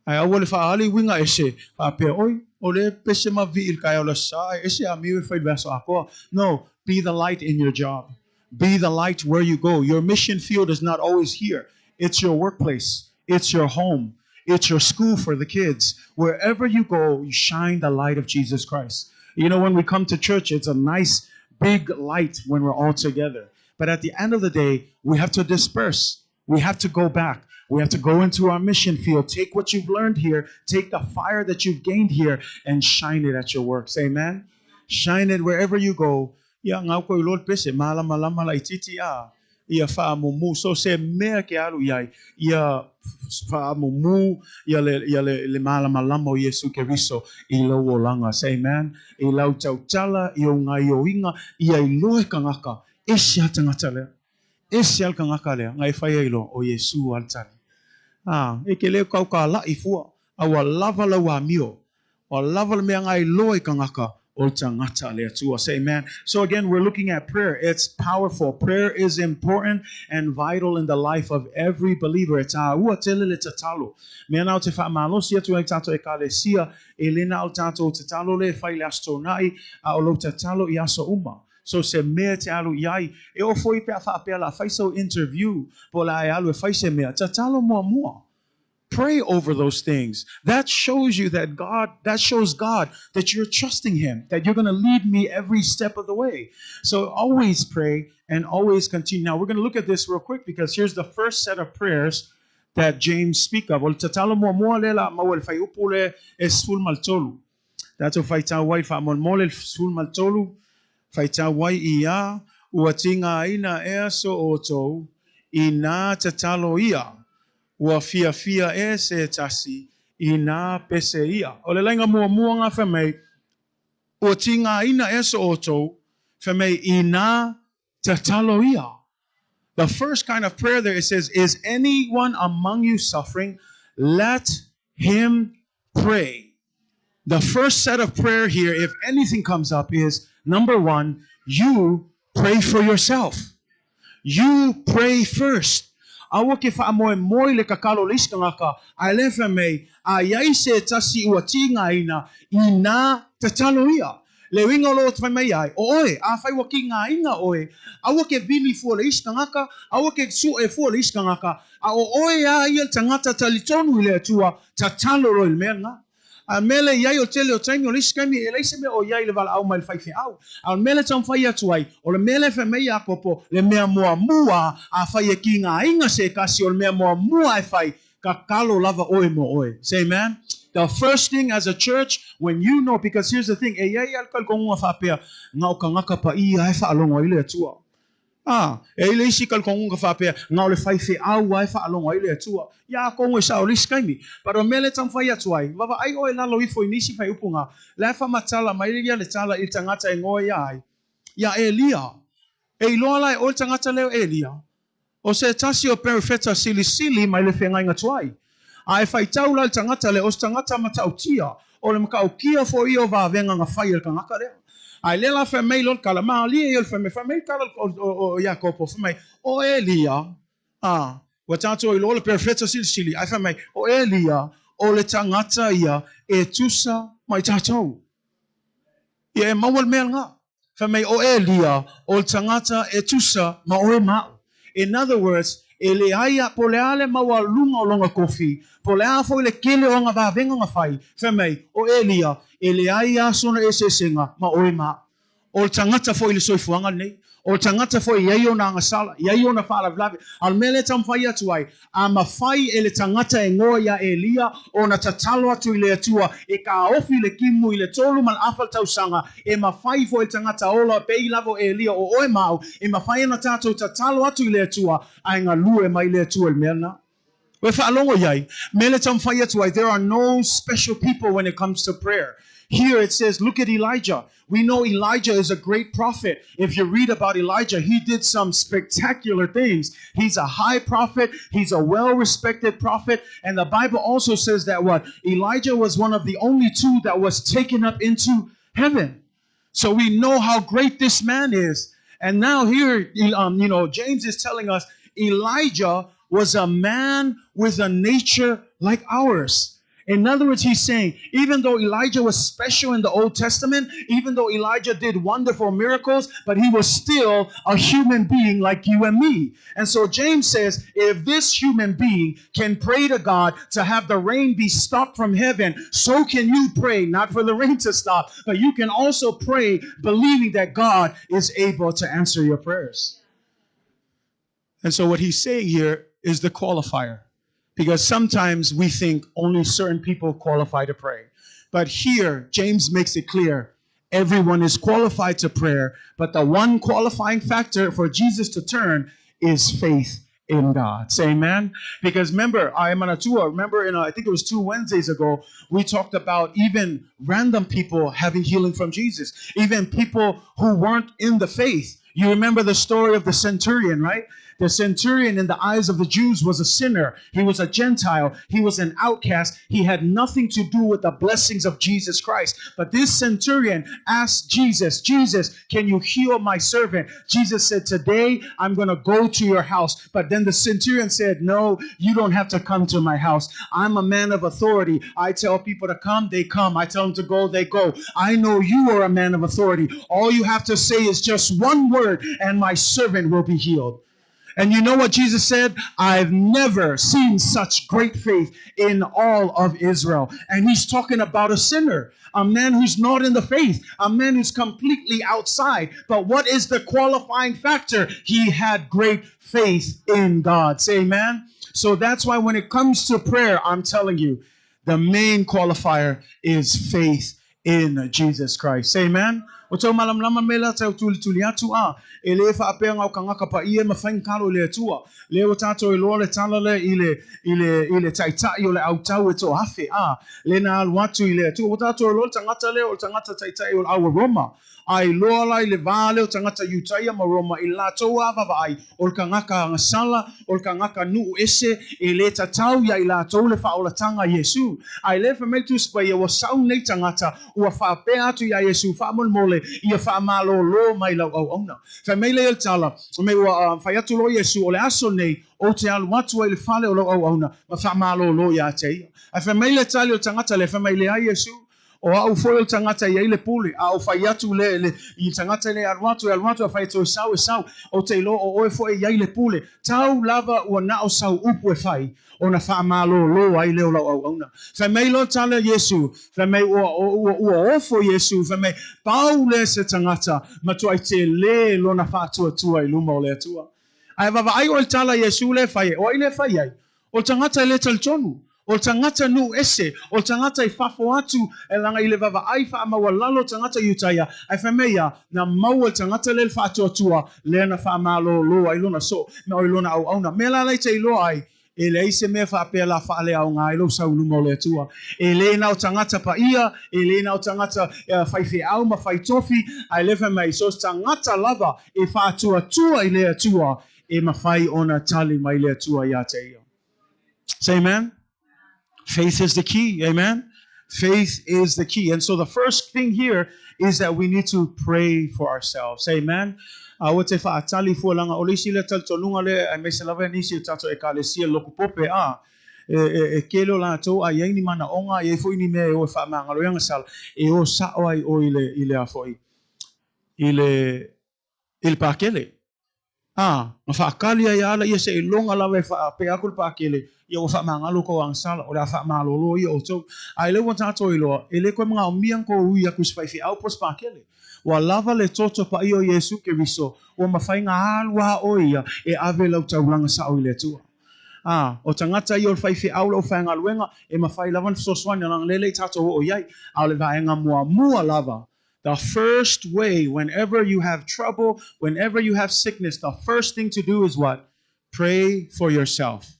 S3: Ae aua le faaali uiga ese, faapea, Oi, o lea e pese ma vii i le taeao le Aso Sa, ae ese amio e fai i le vaiaso atoa. No, be the light in your job. Be the light where you go. Your mission field is not always here. It's your workplace. It's your home. It's your school for the kids. Wherever you go, you shine the light of Jesus Christ. You know, when we come to church, it's a nice big light when we're all together. But at the end of the day, we have to disperse. We have to go back. We have to go into our mission field. Take what you've learned here, take the fire that you've gained here, and shine it at your works. Amen? Shine it wherever you go. Ia ngau ko i lo le pese, malamalama laitiiti a, ia faamumu. So se mea ke alu i ai, ia faamumu ia le, ia le, le malamalama o Iesu Keriso i lou olaga. Say amen. I lau tautala, i ou gaioiga, ia iloa e kangaka, ese a tagata lea. Ese a le tagata lea, nga e fai ai loa, o Iesu a le tali. A, e ke le kau ka laʻi fua, a ua lava lau amio, ua lava le mea nga e iloa i kangaka, o le tagata a le Atua. Say amen. So again, we're looking at prayer. It's powerful. Prayer is important and vital in the life of every believer. E tāua tele le tatalo. Mea na o te faamalosi atu ai tatou Ekalesia, e le na o tatou tatalo le e fai i le Aso Toonai, a o lou tatalo i aso uma. So se mea e te alu i ai, e oo foi pe a faapea la fai sau interview po o le a e alu e fai se mea, tatalo muamua. Pray over those things. That shows you that God, that shows God that you're trusting Him, that you're going to lead me every step of the way. So always pray and always continue. Now we're going to look at this real quick because here's the first set of prayers that James speak of. O le tatalo muamua lea la maua i le fuaiupu le e 13. Tatou faitau ai faamolemole le 13, faitau ai i a, ua tigaina ea so outou inā tatalo ia, ua fiafia e se tasi inā pese ia. O le laina muamua nga fai mai, ua tigaina ea so outou, fai mai, inā tatalo ia. The first kind of prayer there, it says, Is anyone among you suffering? Let him pray. The first set of prayer here, if anything comes up, is number one, you pray for yourself. You pray first. Aua ke faamoemoe i le kakalo o le isi tagata, ae le fai mai, a i ai se tasi ua tigaina, inā tatalo ia. Le uiga o lo o fai mai ai, o oe, afai ua kigaina oe, aua ke vili fua le isi tagata, aua ke sue fua le isi tagata, a o oe a ia le tagata talitonu i le Atua, tatalo loa i le mea lena. A o le mea lea e i ai o le tele o taimi, o le isi taimi e leai se mea o i ai i le valaau mai le faifeau. A o le mea lea e taumafai atu ai, o le mea lea e fai mai Iakopo, le mea muamua, afai e kigaina se tasi, o le mea muamua e fai, tatalo lava oe mo oe. Say amen. The first thing as a church, when you know, because here's the thing, e i ai lava le talitonuga faapea, na o tagata paia e faalogo ai le Atua. A, e i ai le isi talitonuga faapea, na o le faifeau lava e faalogo ai le Atua. Ia atonu e sao i le isi taimi. But o le mea lea e taumafai atu ai, vaavaai oe i lalo ifo i nisi faaiupuga, la e faamatala mai ia le tala i le tagata e goa ia ai, iā Elia. E iloa la e oe le tagata lea o Elia? O se tasi o perofeta silisili mai le feagaiga tuai. A e faitau la i le tagata lea, o se tagata matautia, o le matautia foi ia o vavega na fai e le tagata lea. A e lea la fai mai loa le tala, malie ia o le fai mai, fai mai le tala o Iakopo, fai mai, o Elia, a, ua tatou iloa le perofeta silisili, ae fai mai, o Elia, o le tagata ia e tusa ma i tatou. Ia e maua le mea lena. Fai mai, o Elia, o le tagata e tusa ma oe ma a'u. In other words, e leai a, po o le a le maualuga o lona tofi, po o le a foi le tele o ana vavega na fai, fai mai, o Elia, e leai a sona eseesega ma oe ma a'u. O le tagata foi i le soifuaga lenei. O le tagata foi e i ai ona agasala, e i ai ona faalavelave. A o le mea lea e taumafai atu ai, a mafai e le tagata e goa iā Elia ona tatalo atu i le Atua e taofi le timu i le 3 ma le afa le tausaga, e mafai foi e le tagata ola pei lava o Elia o oe ma au, e mafai ona tatou tatalo atu i le Atua, ae galue mai le Atua i le mea lena. Ua e faalogo i ai, mea lea e taumafai atu ai, there are no special people when it comes to prayer. Here it says, look at Elijah. We know Elijah is a great prophet. If you read about Elijah, he did some spectacular things. He's a high prophet. He's a well-respected prophet. And the Bible also says that what? Elijah was one of the only two that was taken up into heaven. So we know how great this man is. And now here, James is telling us Elijah was a man with a nature like ours. In other words, he's saying, even though Elijah was special in the Old Testament, even though Elijah did wonderful miracles, but he was still a human being like you and me. And so James says, if this human being can pray to God to have the rain be stopped from heaven, so can you pray, not for the rain to stop, but you can also pray believing that God is able to answer your prayers. And so what he's saying here is the qualifier. Because sometimes we think only certain people qualify to pray. But here, James makes it clear everyone is qualified to prayer, but the one qualifying factor for Jesus to turn is faith in God. Say amen. Because remember, I am on a tour. Remember, in I think it was 2 Wednesdays ago, we talked about even random people having healing from Jesus, even people who weren't in the faith. You remember the story of the centurion, right? The centurion, in the eyes of the Jews, was a sinner. He was a Gentile. He was an outcast. He had nothing to do with the blessings of Jesus Christ. But this centurion asked Jesus, Jesus, can you heal my servant? Jesus said, Today I'm going to go to your house. But then the centurion said, No, you don't have to come to my house. I'm a man of authority. I tell people to come, they come. I tell them to go, they go. I know you are a man of authority. All you have to say is just one word, and my servant will be healed. And you know what Jesus said? I've never seen such great faith in all of Israel. And he's talking about a sinner, a man who's not in the faith, a man who's completely outside. But what is the qualifying factor? He had great faith in God. Say amen. So that's why when it comes to prayer, I'm telling you, the main qualifier is faith in Jesus Christ. Say amen. O tau malamalama me la tau tulituli atu a. E le faapea o tagata paia e mafai ona tatalo i le Atua. Le o tatou iloa le tala le i le taitai o le autau e 1000 a. Le na alu atu i le Atua. O tatou iloa le tagata le o le tagata taitai o le au Roma. A iloa la i le vā le o tagata Iutaia ma Roma i latou a vaavaai o le tagata agasala o le tagata nuu ese e le tatau ia i latou le faaolataga Iesu. Ae le fai mai le Tusi Paia ua sau nei tagata ua faapea atu iā Iesu faamolemole ia faamalōlō mai lau auauna. Fai mai lea le tala, mai ua fai atu loa Iesu o le aso nei ou te alu atu ai i le fale o lau auauna ma faamalōlō iā te ia. Ae fai mai le tali o le tagata le fai mai leai Iesu. O a'u foi o le tagata e i ai le pule, a ou fai atu le, le, i le tagata lea e alu atu, e alu atu, a fai atu e sau, e sau. Ou te iloa o oe foi e i ai le pule. Tau lava ua na o sau upu e fai, ona faamalōlō ai lea o lau auauna. Fai mai loa tala a Iesu, fai mai ua, ua, ua ofo Iesu, fai mai, pau lea se tagata, matuai telē lona faatuatua i luma o le Atua. Ae vaavaai oe i le tala a Iesu lea e fai ai, o ai lea e fai ai? O le tagata e le talitonu, o le tagata nuu ese, o le tagata i fafo atu, e laga i le vaavaai faamaualalo tagata Iutaia, ae fai mai ia, na maua e le tagata lea le faatuatua, lea na faamalōlō ai lona soo, me oi lona auauna. Mea la la i te iloa ai, e leai se mea faapea la faaleaoga ai lou sau i luma o le Atua. E le na o tagata paia, e le na o tagata faifeau ma faitofi, ae lea fai mai, so se tagata lava e faatuatua i le Atua, e mafai ona tali mai le Atua iā te ia. Say amen. Faith is the key. Amen. Faith is the key. And so the first thing here is that we need to pray for ourselves. Say amen. Aua te whaatali fualanga o le isi lea talitonuga lea aemaise lava e nisi o tatou ekalesia loku pope a e, e, e kele o latou a i ai ni manaoga a i ai foi ni mea e o e faamagalo ai agasala e o sao ai oe i le i le a foi i le i le pakele. A, na faakali ai ala ia seiloga lava e faapea atu le pakele, ia ua faamagalo kou agasala, o le a faamalōlō ia outou. A i lea ua tatou iloa, e le toe manaomia ona tou ui atu i se faifeau po o se pakele. Ua lava le toto paia o Iesu Keriso, ua mafai ona alu lava oe ia e ave lau taulaga sao i le Atua. A, o tagata ia o le faifeau le aufaigaluega, e mafai lava ona fesoasoani, leaga lea e le i tatou oo i ai. A o le vaega muamua lava, The first way, whenever you have trouble, whenever you have sickness, the first thing to do is what? Pray for yourself.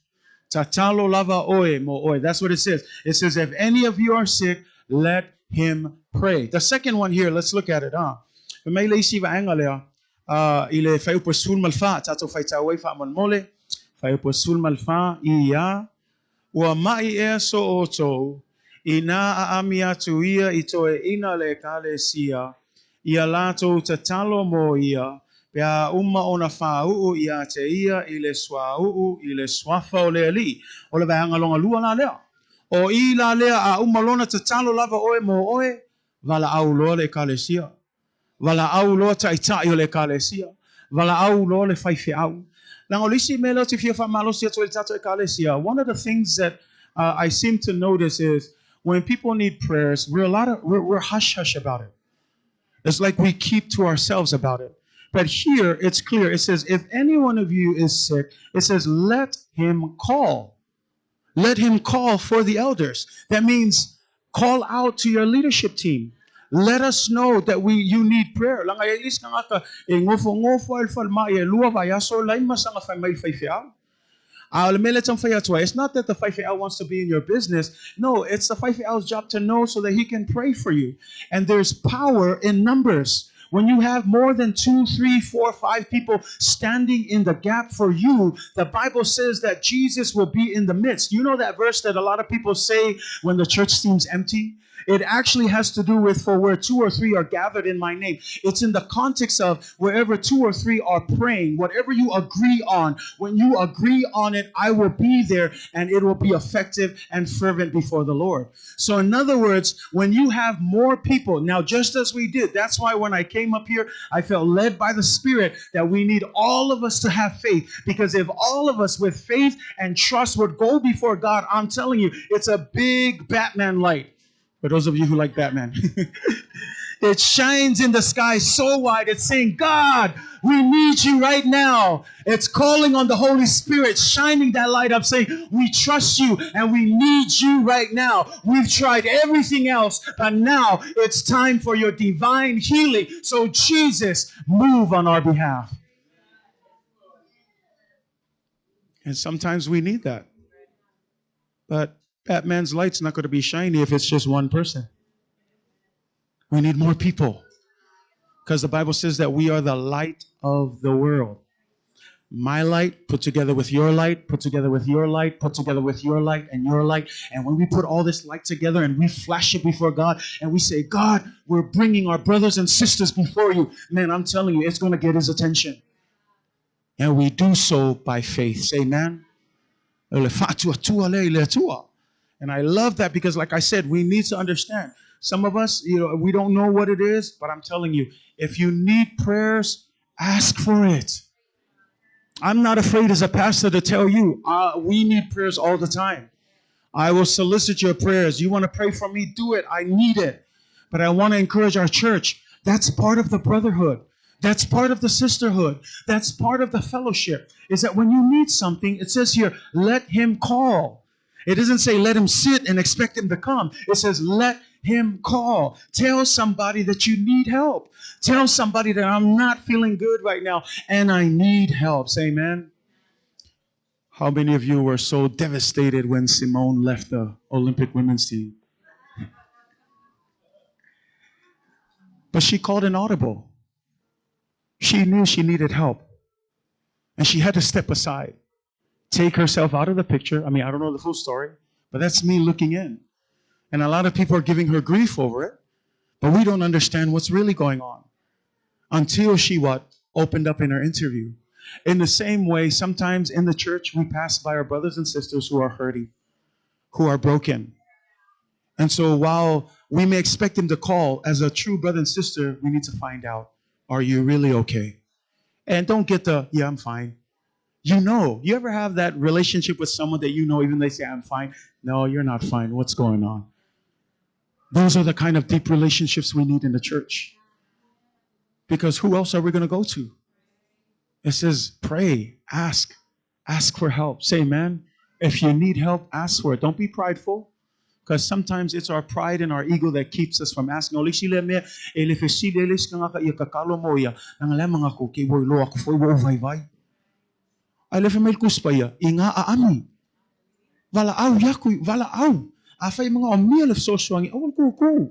S3: Tatalo lava oe mo oe. That's what it says. It says, if any of you are sick, let him pray. The second one here, let's look at it. Huh? Fai mai le isi vaega lea, i le fuaiupu e 14, tatou faitau ai faamolemole, fuaiupu e 14, ia, Ua maʻi ea so outou, inā aʻami atu ia i toeʻina le Ekalesia, ia latou tatalo mo ia, pe a uma ona fāuʻu iā te ia i le suauu i le suafa o le Alii. O le vaega lona lua la lea. O i la lea a uma lona tatalo lava oe mo oe, valaau loa le Ekalesia. Valaau loa taitai o le Ekalesia. Valaau loa le faifeau. Leaga o le isi mea lea ou te fia faamalosi atu ai i le tatou Ekalesia, one of the things that I seem to notice is when people need prayers, we're a lot of, we're hush-hush about it. It's like we keep to ourselves about it. But here it's clear. It says, if any one of you is sick, it says, let him call. Let him call for the elders. That means call out to your leadership team. Let us know that we you need prayer. Leaga e i ai le isi tagata e gofogofo lava i le falemai e lua vaiaso lai ma saga fai mai i le faifeau. A o le mea lea e taumafai atu ai, it's not that the faifeau wants to be in your business. No, it's the faifeau's job to know so that he can pray for you. And there's power in numbers. When you have more than 2, 3, 4, 5 people standing in the gap for you, the Bible says that Jesus will be in the midst. You know that verse that a lot of people say when the church seems empty? It actually has to do with for where 2 or 3 are gathered in my name. It's in the context of wherever 2 or 3 are praying, whatever you agree on, when you agree on it, I will be there and it will be effective and fervent before the Lord. So in other words, when you have more people, now just as we did, that's why when I came up here, I felt led by the Spirit that we need all of us to have faith, because if all of us with faith and trust would go before God, I'm telling you, it's a big Batman light. For those of you who like Batman. It shines in the sky so wide. It's saying, God, we need you right now. It's calling on the Holy Spirit, shining that light up, saying, we trust you and we need you right now. We've tried everything else, but now it's time for your divine healing. So Jesus, move on our behalf. And sometimes we need that. But Batman's light's not going to be shiny if it's just one person. We need more people. Because the Bible says that we are the light of the world. My light put together with your light, put together with your light, put together with your light and your light. And when we put all this light together and we flash it before God and we say, God, we're bringing our brothers and sisters before you. Man, I'm telling you, it's going to get his attention. And we do so by faith. Say amen. O le faatuatua lea i le Atua. And I love that because, like I said, we need to understand. Some of us, you know, we don't know what it is, but I'm telling you, if you need prayers, ask for it. I'm not afraid as a pastor to tell you, we need prayers all the time. I will solicit your prayers. You want to pray for me? Do it. I need it. But I want to encourage our church. That's part of the brotherhood. That's part of the sisterhood. That's part of the fellowship. Is that when you need something, it says here, let him call. It doesn't say let him sit and expect him to come. It says let him call. Tell somebody that you need help. Tell somebody that I'm not feeling good right now and I need help. Say amen. How many of you were so devastated when Simone left the Olympic women's team? But she called an audible. She knew she needed help. And she had to step aside, take herself out of the picture. I mean, I don't know the full story, but that's me looking in. And a lot of people are giving her grief over it, but we don't understand what's really going on until she what? Opened up in her interview. In the same way, sometimes in the church, we pass by our brothers and sisters who are hurting, who are broken. And so while we may expect them to call, as a true brother and sister, we need to find out, are you really okay? And don't get the, yeah, I'm fine. You know, you ever have that relationship with someone that you know, even they say, I'm fine. No, you're not fine. What's going on? Those are the kind of deep relationships we need in the church. Because who else are we going to go to? It says, pray, ask, ask for help. Say, man, if you need help, ask for it. Don't be prideful. Because sometimes it's our pride and our ego that keeps us from asking. Ole sile mea, e le fesili ele sikangaka ia kakalo mo ia, nanga le manga ko ke woi loa ko foi wo vai vai. Ai le whamel kuspa ia, i ngā a ami. Wala au iaku, wala au. A whai mga o mia le fesoasoani, aua le kūkū.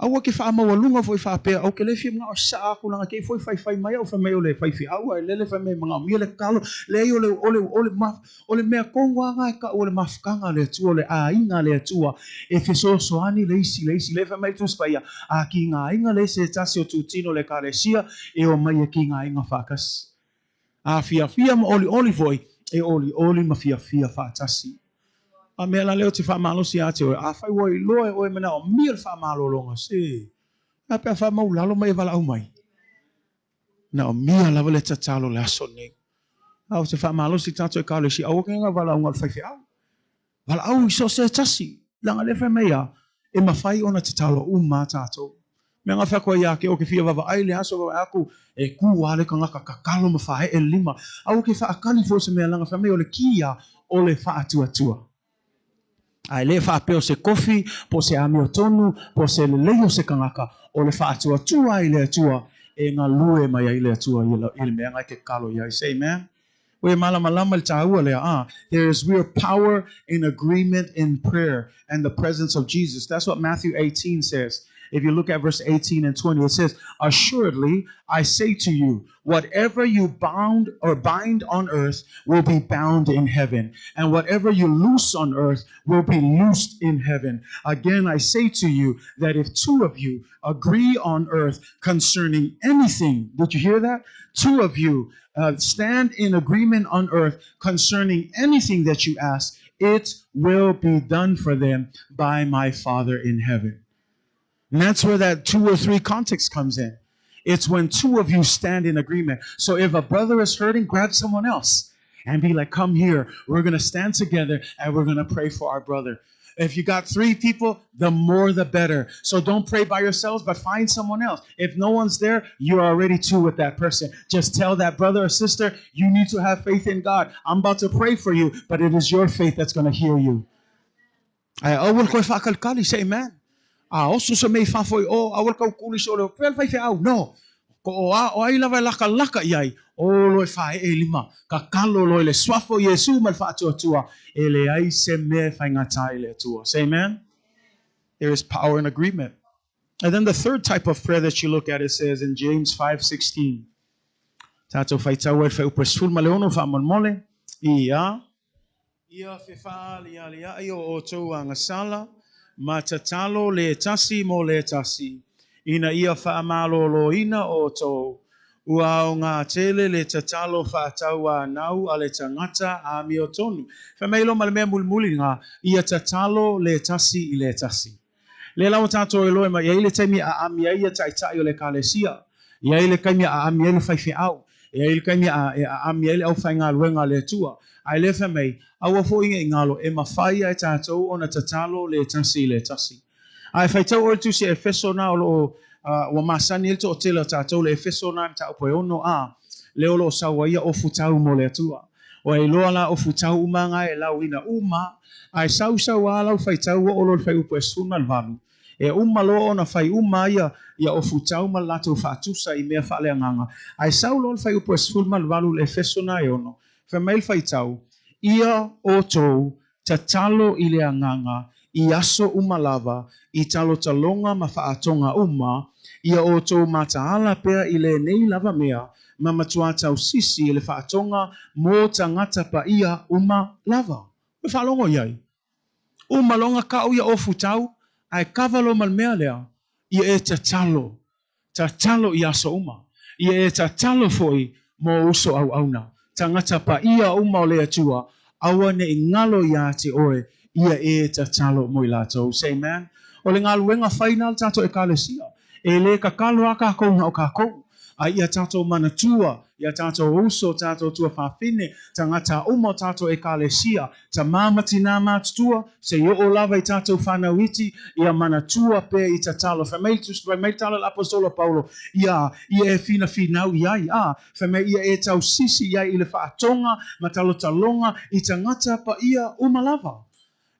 S3: Aua ke whaamaualunga foi whaapea, au ke le fia mga o sa aku langa ke foi whai whai mai au whai mai o le whai whiau, ai lele whai mai mga o mia le kalo, le ai o le, o le, o le, ma, o le mea kongoanga e ka o le mafukanga le atua, o le āinga le atua, e fesoasoani le isi, le isi, le whai mai tuspaia, a ki ngā inga le se tasi o tūtino le kalesia, e o mai e ki ngā inga whakasi. A fiafia ma oli oli foi, e oli oli ma fiafia whaatasi. A mea la leo te whaamalosi a te oe, a whai wai loa e oe mena o mia le whaamalolonga, se. A pea whaamau lalo mai e wala au mai. Na o mia lava le tatalo le aso nei. A o te whaamalosi tātou e ka le si aua ke ngā wala au ngā whai au. Wala au i so se tasi. Langa le whai mea e mawhai ona te talo uma tātou. Mea ngā whakua ia ke o ke fia wawa ai le aso wawa aku e ku ale ka ngaka kakalo ma whae e lima. Au ke whaakali fo se mea langa whai mea o le kia o le whaatuatua. Ai le whaapeo se kofi, po se amio tonu, po se lelei o se kangaka, o le whaatuatua i le atua, e ngā lue mai ai le atua i le mea ngai ke kalo ia. Say amen. We malama lama le tāua lea, ah. There is real power in agreement in prayer and the presence of Jesus. That's what Matthew 18 says. If you look at verse 18 and 20, it says, assuredly, I say to you, whatever you bound or bind on earth will be bound in heaven, and whatever you loose on earth will be loosed in heaven. Again, I say to you that if two of you agree on earth concerning anything, did you hear that? Two of you stand in agreement on earth concerning anything that you ask, it will be done for them by my Father in heaven. And that's where that 2 or 3 context comes in. It's when two of you stand in agreement. So if a brother is hurting, grab someone else and be like, come here. We're going to stand together and we're going to pray for our brother. If you got 3 people, the more the better. So don't pray by yourselves, but find someone else. If no one's there, you're already 2 with that person. Just tell that brother or sister, you need to have faith in God. I'm about to pray for you, but it is your faith that's going to heal you. I will go say amen. A oso se mei whawhoi o, a wal kau kuli so leo, pēl whai au, no. Ko o a, o ai lava laka laka iai, o loe whae e lima, ka kalo loe le swafo Yesu ma le whaatuatua, e le ai se mea whai ngā tai le atua. Say amen? There is power in agreement. And then the third type of prayer that you look at, it says in James 5:16. Tātou whai tau e whai upesul ma le ono wha monmole, ia, ia whewha ali ali ai o o tau angasala, ma tatalo le tasi mo le tasi, ina ia whaamalolo ina o tau, ua o ngā tele le tatalo whaatau a nau a le tangata a mio tonu. Whameilo ma le mea mulimuli ngā, ia tatalo le tasi i le tasi. Lea la ua tatou iloa mai, e i ai le taimi e aami ai ia taitai o le Ekalesia, e i ai le taimi e aami ai le faifeau, e i ai le taimi e aami ai le aufaigaluega a le Atua. Ae lea fai mai, aua foi ne i galo, e mafai lava e tatou ona tatalo le tasi i le tasi. A e faitau ʻoe i le tusi a Efeso na o lo o ua masani ai le toatele o tatou, le Efeso na mataupu e 6 a, lea o lo o sau ai ia ofutau mo le Atua. Ua iloa la ofutau uma na e lauina uma, ae sausau a lau faitau oo loa i le fuaiupu e 18, e uma loa ona fai uma ia ia ofutau ma le latou faatusa i mea faaleagaga, ae sau loa le fuaiupu e 18 i le Efeso na e 6, fai mai le faitau, Ia outou tatalo i le agaga i aso uma lava, i talotaloga ma faatoga uma, ia outou mataala pea i lenei lava mea, ma matua tausisi i le faatoga mo tagata paia uma lava. Ua faalogo i ai? Uma loa ona kau ia ofutau, ae kava loa ma le mea lea, ia e tatalo, tatalo i aso uma. Ia e tatalo foi mo uso auauna, tagata paia uma o le Atua, aua ne i galo iā te oe, ia e tatalo mo i latou. Say amen. O le galuega fai na a le tatou Ekalesia. E lē kakalo a kākou na o kākou, a ia tatou manatua, ia tatou uso, tatou tuafafine, tagata uma o tatou Ekalesia, tamā ma tinā matutua, se i oo lava i tatou fanau iti, ia manatua pea i tatalo. Fai mai, fai mai le tala a le apostola Paulo, ia, ia e finafinau i ai, a, fai mai ia e tausisi i ai i le faatoga ma talotaloga i tagata paia uma lava.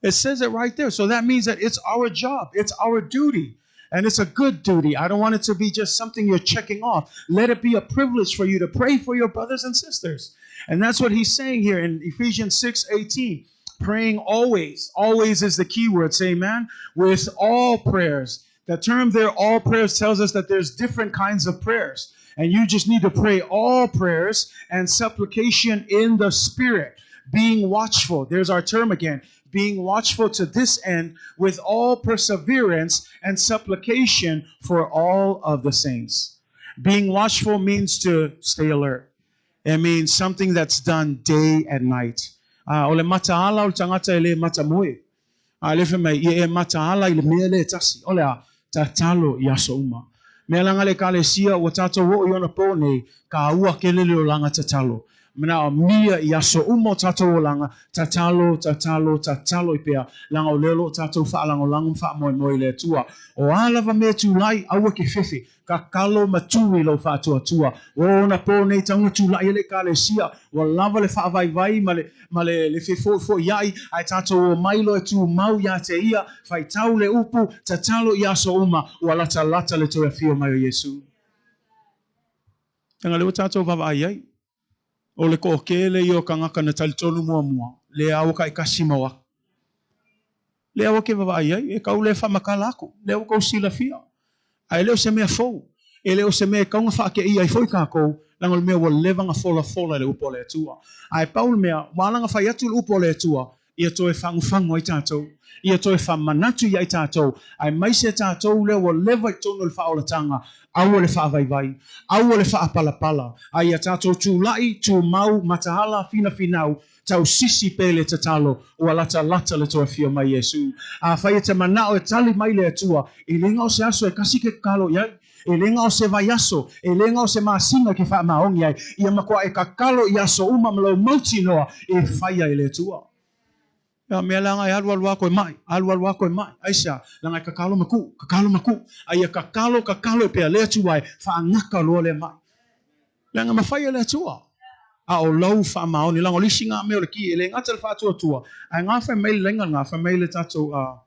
S3: It says it right there. So that means that it's our job, it's our duty. And it's a good duty. I don't want it to be just something you're checking off. Let it be a privilege for you to pray for your brothers and sisters. And that's what he's saying here in Ephesians 6:18. Praying always. Always is the key word. Say amen. With all prayers. The term there, all prayers, tells us that there's different kinds of prayers. And you just need to pray all prayers and supplication in the Spirit, being watchful. There's our term again. Being watchful to this end with all perseverance and supplication for all of the saints. Being watchful means to stay alert. It means something that's done day and night. O le mataala o le tagata e le matamoe. A le fai mai, ia e mataala i le mea lea e tasi, o le a? Tatalo i aso uma. Mea langa le Ekalesia ua tatou oo i ona pō nei, kāua kele le olaga tatalo. Manaomia i aso uma o tatou olaga, tatalo, tatalo, tatalo i pea, langa o lea o lo o tatou faalagolago ma faamoemoe i le Atua. O a lava mea tulai, aua ke fefe, Kakalo ma tū i lou faatuatua. Ua ona pō nei taunga tulaʻi a le Ekalesia, ua lava le faavaivai ma le, ma le, le fefoifoiaʻi, ae tatou omai loa e tumau iā te ia, faitau le upu, tatalo i aso uma, ua latalata le toe afio mai o Iesu. Leaga lea ua tatou vaavaai ai, o le toʻatele ia o tagata na talitonu muamua, lea ua taitasi mau aku. Lea ua ke vaavaai ai, e tau le faamatala aku, lea ua tou silafia. Ae le o se mea fou, e le o se mea e tau na faateia ai foi tatou, leaga o le mea ua leva na folafola e le upu a le Atua. Ae pau le mea, ua ala na fai atu le upu a le Atua, ia toe fagufagu ai tatou, ia toe faamanatu ia i tatou, aemaise tatou lea ua leva i totonu o le faaolataga, aua le faavaivai, aua le faapalapala, a ia tatou tulai, tumau, mataala, finafinau, tausisi pea i le tatalo, ua latalata le toe afio mai Iesu. Afai e te manao e tali mai le Atua, e le na o se aso e kasi ke tatalo i ai, E le na o se vaiaso, e le na o se masina ke faamaoni ai, ia matua e kakalo i aso uma ma lou mautinoa e fai ai e le Atua. Ia mea leaga e alualu a koe mai, alualu a koe mai, aisea, leaga e kakalo ma kuu, kakalo ma kuu, a ia kakalo, kakalo e pea le Atua e faagaka loa lea mai. Leaga mafai e le Atua. A o lau faamaoni, leaga o le isi nga mea o le ki, e le gata le faatuatua, ae nga fai mai le laina nga fai mai le tatou a,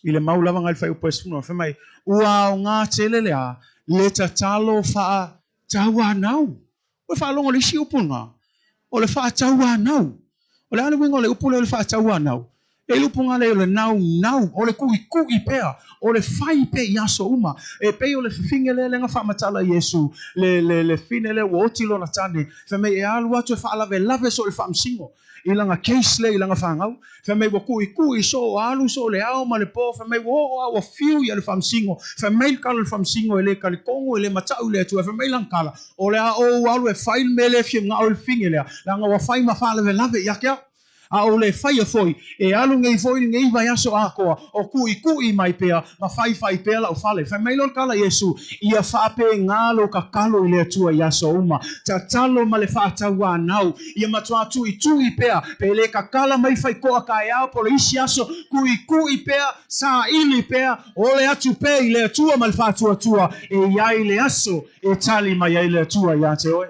S3: I le mau lava ngai le fuaiupu e 16, fai mai, Ua aoga tele le a, le tatalo faatauanau. Ua faalogo i le isi upu lena, o le faatauanau. O le a le uiga o le upu lea o le faatauanau? E le upu lena o le naunau, o le kuʻikuʻi pea, o le fai pea i aso uma. E pei o le fafine lea lea na faamatala Iesu, le, le, le fine lea ua oti lona tane, fai mai e alu atu e faalavelave so o le faamasino. I lana case lea i lana fanau, fai mai ua kuʻikuʻi soo, alu soo le ao ma le po, fai mai ua oo a ua fiu ia le faamasino, fai mai le tala o le faamasino e le talitonu, e le mataʻu i le Atua, fai mai lana tala, o le a ou alu e fai le mea lea e fia manao ai le fafine lea, leaga ua fai ma faalavelave ia te au. A o le faia foi, e alu nei foi lenei vaiaso atoa o kuʻikuʻi mai pea ma faifai pea la'u fale. Fai mai lea o le tala a Iesu, Ia faapena lou tatalo i le Atua i aso uma. Tatalo ma le faatauanau, ia matuā tuʻituʻi pea, pe le tatala mai faitoa taeao po o le isi aso, kuʻikuʻi pea, saili pea, ole atu pea i le Atua ma le faatuatua e i ai le aso e tali mai ai le Atua iā te oe.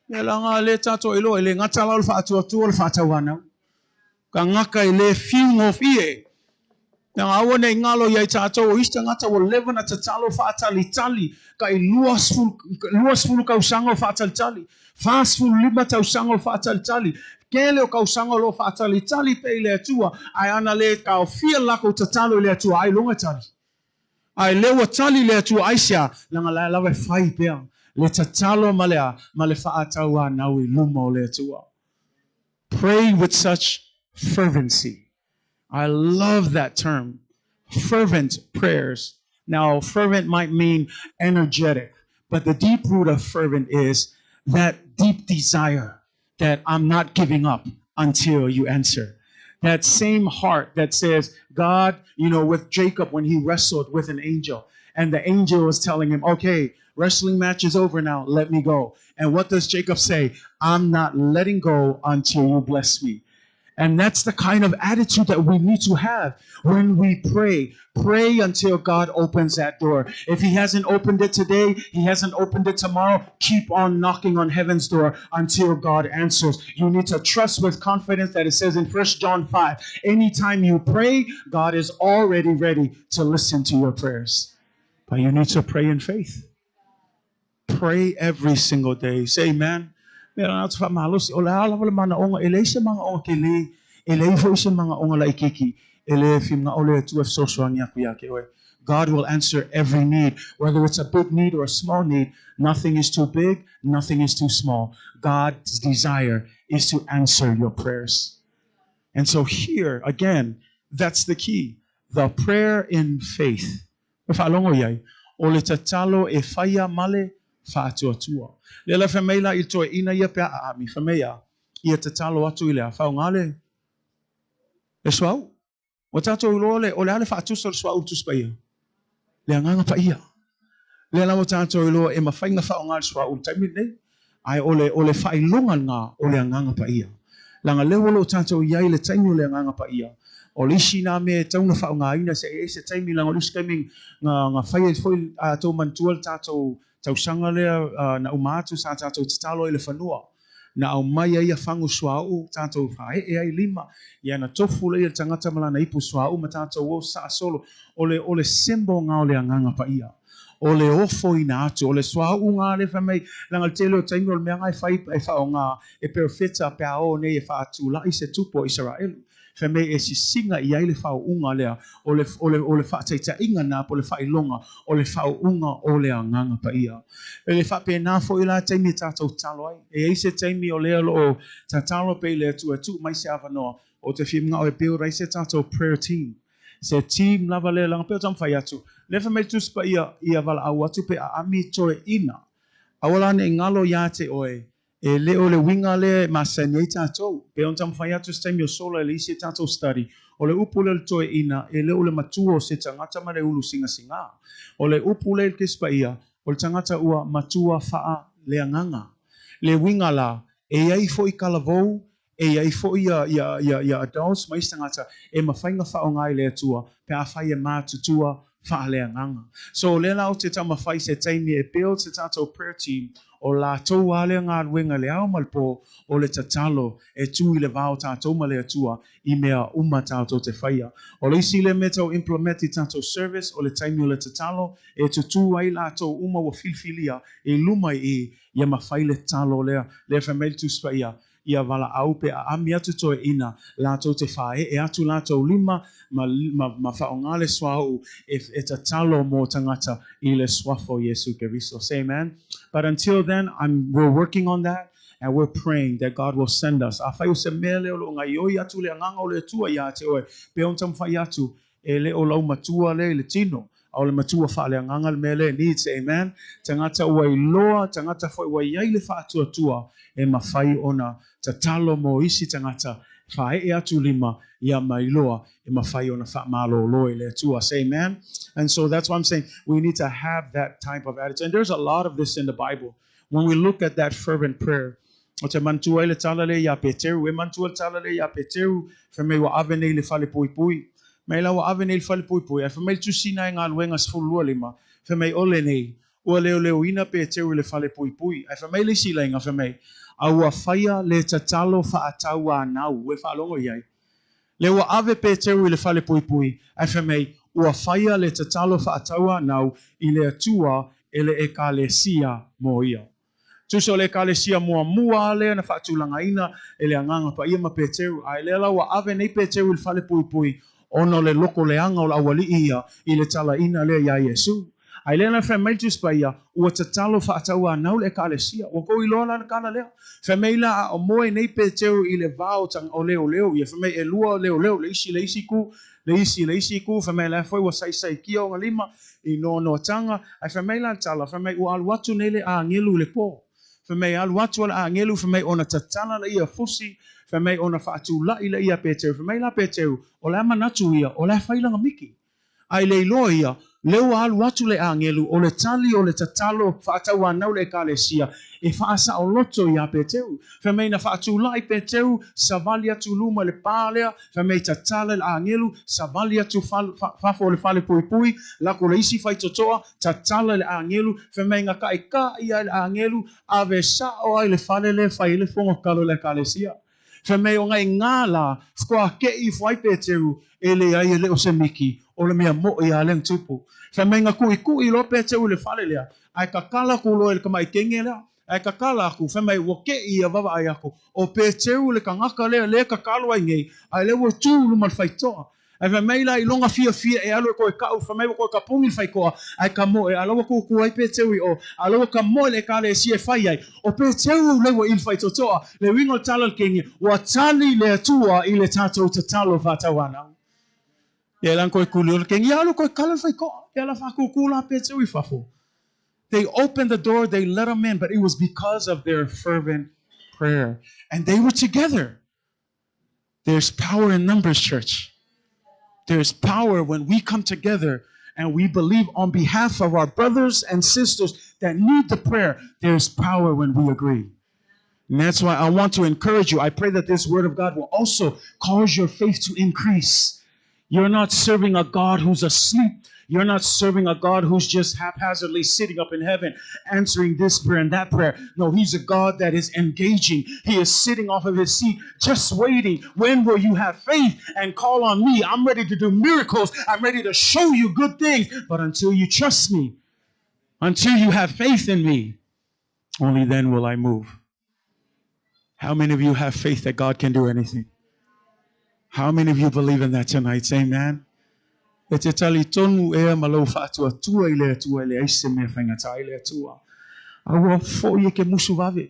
S3: Mea leaga lea tatou iloa, e le gata la o le faatuatua o le faatauanau. Tagata e le fiu gofie. Leaga aua ne i galo iai tatou o isi tagata ua leva na tatalo faatalitali kai 20 tausaga o faatalitali, 45 tausaga o faatalitali, tele o tausaga o lo o faatalitali pea i le Atua, ae ana le taofia le latou tatalo i le Atua, ailoga e tali. Ae lea ua tali le Atua aisea, leaga la e lava e fai pea le tatalo ma le a, ma le faatauanau i luma o le Atua. Pray with such fervency. I love that term. Fervent prayers. Now, fervent might mean energetic, but the deep root of fervent is that deep desire that I'm not giving up until you answer. That same heart that says, God, you know, with Jacob when he wrestled with an angel, and the angel was telling him, okay, wrestling match is over now, let me go. And what does Jacob say? I'm not letting go until you bless me. And that's the kind of attitude that we need to have when we pray. Pray until God opens that door. If he hasn't opened it today, he hasn't opened it tomorrow, keep on knocking on heaven's door until God answers. You need to trust with confidence that it says in 1 John 5, anytime you pray, God is already ready to listen to your prayers. But you need to pray in faith. Pray every single day. Say amen. Mea lana atu faamalosi, o le a lava le manaoga, e leai se manaoga tele, e leai foi se manaoga laitiiti, e le finagalo le Atua e fesoasoani atu ia te oe. God will answer every need, whether it's a big need or a small need, nothing is too big, nothing is too small. God's desire is to answer your prayers. And so here, again, that's the key. The prayer in faith. E faalogo i ai, o le tatalo e faia ma le faatuatua. Lea la fai mai la i le toeaina ia pe a aami, fai mai a, ia tatalo atu i le a, faaaoga le, le suauu. Ua tatou iloa le, o le a le faatusa o le suauu i le Tusi Paia? Le Agaga Paia. Lea la ua tatou iloa e mafai ona faaaoga le suauu i le taimi lenei, ae o le, o le faailoga lena o le Agaga Paia. Leaga lea ua lo tatou i ai i le taimi o le Agaga Paia, o le isi na mea e tatau ona faaaogaina se i ai se taimi, leaga o le isi taimi na, na fai ai foi a tou manatua le tatou tausaga lea na uma atu sa tatou tatalo ai i le fanua, na aumai ai ia fagu suauu tatou faaee ai lima, ia na tofu lea ia le tagata ma lana ipu suauu ma tatou o saa solo. O le, o le symbol na o le Agaga Paia. O le ofoina atu, o le suauu na lea fai mai, leaga le tele o taimi o le mea na e fai e faaaoga e perofeta pe a o nei e faatulai se tupu o Isaraelu. Fai mai e sisiga i ai le faauuga lea, o le, o le, o le faataitaiga na po o le faailoga o le faauuga o le Agaga Paia. E le faapena foi la taimi e tatou tatalo ai. E i ai se taimi o lea o lo o tatalo pea i le Atua e tuu mai se avanoa o te fia manao e build ai se tatou prayer team. Se team lava lea, leaga pei o taumafai atu, lea fai mai le Tusi Paia, ia valaau atu pe aami toeaina. Aua la ne i galo ia te oe, E le o le uiga lea e masani ai tatou. Pei ona taumafai atu se taimi o sola i le isi a tatou study, o le upu lea o le toeaina, e le o le matua o se tagata ma le ulu singasinga. O le upu lea i le Tusi Paia, o le tagata ua matua faaleagaga. Le uiga la, e i ai foi talavou, e i ai foi ia, ia, ia, ia adults ma isi tagata e mafai ona faaaoga i le Atua pe afai e matutua faaleagaga. So o lea la ou te taumafai se taimi e build se tatou prayer team o latou a lea galuega i le ao ma le po o le tatalo e tu i le va o tatou ma le Atua i mea uma tatou te faia. O le isi lea mea tau implement i tatou service o le taimi o le tatalo e tutū ai latou uma ua filifilia i luma i i ia mafai le tatalo lea lea fai mai le Tusi Paia ia valaau pe aami atu toeaina latou te faaee atu latou lima ma, ma, ma faaaoga le suauu e, e tatalo mo tagata i le suafa o Iesu Keriso. Say amen. But until then, I'm, we're working on that and we're praying that God will send us. Afai o se mea lea o lo o gaoioi atu le agaga o le Atua ia te oe, pe ona taumafai atu, E le o lau matua lea i le tino, a o le matua faaleagaga le mea lea e needs, amen. Tagata ua iloa, tagata foi ua i ai le faatuatua e mafai ona tatalo mo isi tagata Faaee atu lima ia ma iloa e mafai ona faamalōlō e le Atua. Say amen. And so that's why I'm saying we need to have that type of attitude. And there's a lot of this in the Bible. When we look at that fervent prayer, o te manatua ai le tala lea iā Peteru, e manatua le tala lea iā Peteru, fai mai ua ave nei i le fale puipui. Mai la ua ave nei i le fale puipui, ae fai mai le tusina e Galuega 12 5, fai mai o lenei, ua leoleoina Peteru i le fale puipui. Ae fai mai le isi laina, fai mai, a ua faia le tatalo faatauanau, ua e faalogo i ai. Lea ua ave Peteru i le fale puipui, ae fai mai, ua faia le tatalo faatauanau i le Atua e le Ekalesia mo ia. Tusa o le Ekalesia muamua lea na faatulagaina e le Agaga Paia ma Peteru, ae lea la ua ave nei Peteru i le fale puipui ona o le loko leaga o le aualii ia i le talaina lea iā Iesu. Ae lea la fai mai le Tusi Paia, ua tatalo faatauanau le Ekalesia. Ua tou iloa la le tala lea. Fai mai la a o moe nei Peteru i le va o o leoleo ia, fai mai elua o leoleo, le isi le isi itu, le isi le isi itu, fai mai la foi ua saisaikia ona lima i noanoataga. Ae fai mai la le tala, fai mai ua alu atu nei le agelu i le pō. Fai mai alu atu a le agelu, fai mai ona tatala laia fusi, fai mai ona faatula'i laia Peteru. Fai mai la Peteru, o le a manatu ia, o le a fai laga miki. Ae le iloa ia, lea ua alu atu le agelu, o le tali o le tatalo faatauanau le Ekalesia e faasaoloto iā Peteru. Fai mai na faatula'i Peteru, savali atu i luma i le pā lea, fai mai tatala i le agelu, savali atu fafo o le fale puipui, lako le isi faitotoa, tatala i le agelu, fai mai gataʻitaʻi ai le agelu, ave sao ai le fale lea e fai ai le fono tatalo i le Ekalesia. Fai mai o gaʻigā la, faatoa teʻi ifo ai Peteru, e leai e le o se miki, o le mea moʻi lava lea na tupu. Fai mai na kuʻikuʻi loa Peteru i le fale lea, ae tatala atu loa i le tamaʻi lea, ae tatala atu, fai mai ua teʻi ia vaavaai atu, o Peteru le tagata lea lea e tatalo ai nei, ae lea ua tu i luma o le faitotoa. Ae fai mai la i lona fiafia e alu e toe kaʻu, fai mai ua toe tapuni le faitotoa, ae tamoe, a la ua tūtū ai Peteru i o, a la ua tamoe le Ekalesia e fai ai. O Peteru lea ua i le faitotoa, le uiga o le tala o le kegi, ua tali le Atua i le tatou tatalo faatauanau. Ia la na toe tuli o le kegi, ia alu toe kala le faitotoa, ia la faatūtū la Peteru i fafo. They opened the door, they let him in, but it was because of their fervent prayer. And they were together. There's power in numbers, church. There's power when we come together and we believe on behalf of our brothers and sisters that need the prayer. There's power when we agree. And that's why I want to encourage you. I pray that this word of God will also cause your faith to increase. You're not serving a God who's asleep. You're not serving a God who's just haphazardly sitting up in heaven answering this prayer and that prayer. No, he's a God that is engaging. He is sitting off of his seat just waiting. When will you have faith and call on me? I'm ready to do miracles. I'm ready to show you good things. But until you trust me, until you have faith in me, only then will I move. How many of you have faith that God can do anything? How many of you believe in that tonight? Say amen. E te talitonu ea ma lou faatuatua i le Atua e leai se mea faigata i le Atua. A ua foʻi e ke musu vave.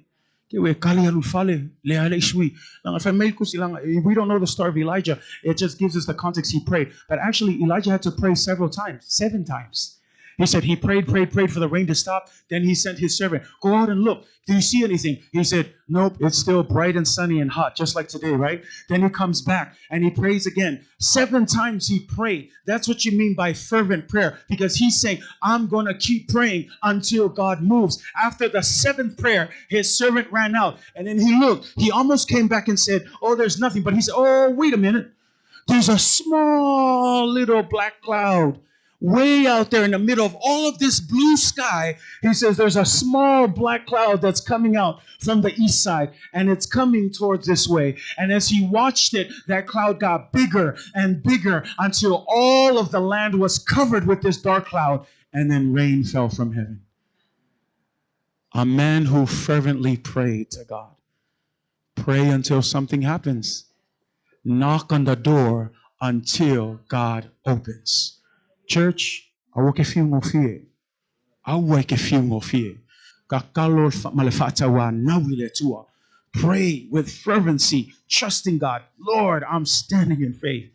S3: Ke ue kali alu fale, le ale isui. Langa fai mai kusi langa, we don't know the story of Elijah. It just gives us the context he prayed. But actually, Elijah had to pray several times, seven times. He said he prayed, prayed, prayed for the rain to stop. Then he sent his servant, go out and look. Do you see anything? He said, nope, it's still bright and sunny and hot, just like today, right? Then he comes back and he prays again. Seven times he prayed. That's what you mean by fervent prayer, because he's saying, I'm going to keep praying until God moves. After the seventh prayer, his servant ran out and then he looked. He almost came back and said, oh, there's nothing. But he said, oh, wait a minute. There's a small little black cloud way out there in the middle of all of this blue sky. He says there's a small black cloud that's coming out from the east side, and it's coming towards this way. And as he watched it, that cloud got bigger and bigger until all of the land was covered with this dark cloud, and then rain fell from heaven. A man who fervently prayed to God. Pray until something happens. Knock on the door until God opens. Church, aua ke fiu gofie. Aua ke fiu gofie. Tatalo ma le faatauanau i le Atua. Pray with fervency, trusting God. Lord, I'm standing in faith.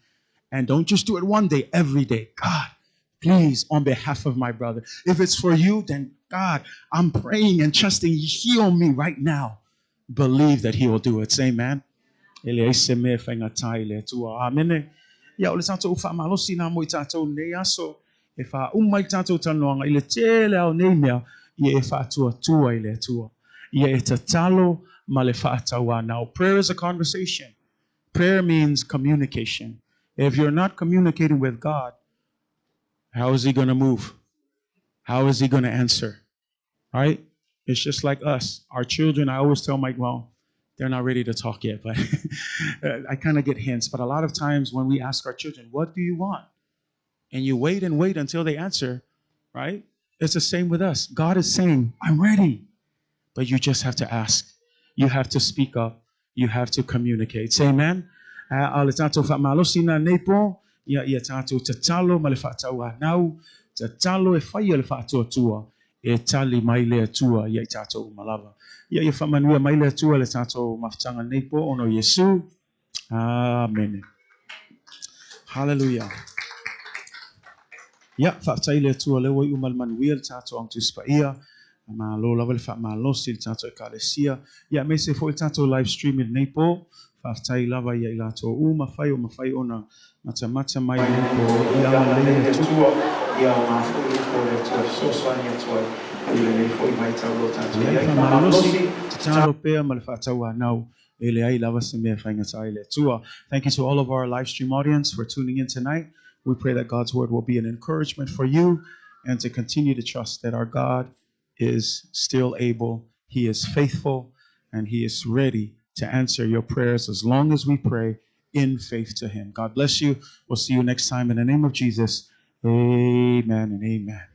S3: And don't just do it one day, every day. God, please, on behalf of my brother. If it's for you, then God, I'm praying and trusting you. Heal me right now. Believe that he will do it. Say amen. E leai se mea e faigata i le Atua. Amene. Ia, o le tatou faamalosi na mo i tatou nei aso, e faauma ai le tatou talanoaga i le tele lava o nei mea, ia e faatuatua i le Atua. Ia e tatalo ma le faatauanau. Prayer is a conversation. Prayer means communication. If you're not communicating with God, how is he going to move? How is he going to answer? Right? It's just like us. Our children, I always tell Mike, well, they're not ready to talk yet, but I kind of get hints. But a lot of times when we ask our children, what do you want? And you wait and wait until they answer, right? It's the same with us. God is saying, I'm ready. But you just have to ask. You have to speak up. You have to communicate. Say amen. A o le tatou faamalosi na nei po, ia, ia tatou tatalo ma le faatauanau, tatalo e faia le faatuatua, e tali mai le Atua ia i tatou uma lava. Ia, ia faamanuia mai le Atua le tatou mafutaga nei po ona o Iesu. Amene. Hallelujah. Ia, faafetai i le Atua lea ua iu ma le manuia le tatou Aga Tusi Paia. Malo lava le faamalosi i le tatou Ekalesia. Ia, aemaise foi le tatou live stream i lenei po. Faafetai lava ia i latou uma fai o mafai ona matamata mai i lenei po.
S2: Ia agalelei le Atua, ia aoga foi lenei po i le Atua e fesoasoani atu ai i lenei foi vaitau o lo tatou
S3: Ia,
S2: i ai.
S3: faamalosi,
S2: Faamalosi,
S3: tatalo pea ma le faatauanau e leai lava se mea e faigata ai le Atua. Thank you to all of our live stream audience for tuning in tonight. We pray that God's word will be an encouragement for you and to continue to trust that our God is still able, He is faithful, and He is ready to answer your prayers as long as we pray in faith to Him. God bless you. We'll see you next time in the name of Jesus. Amen and amen.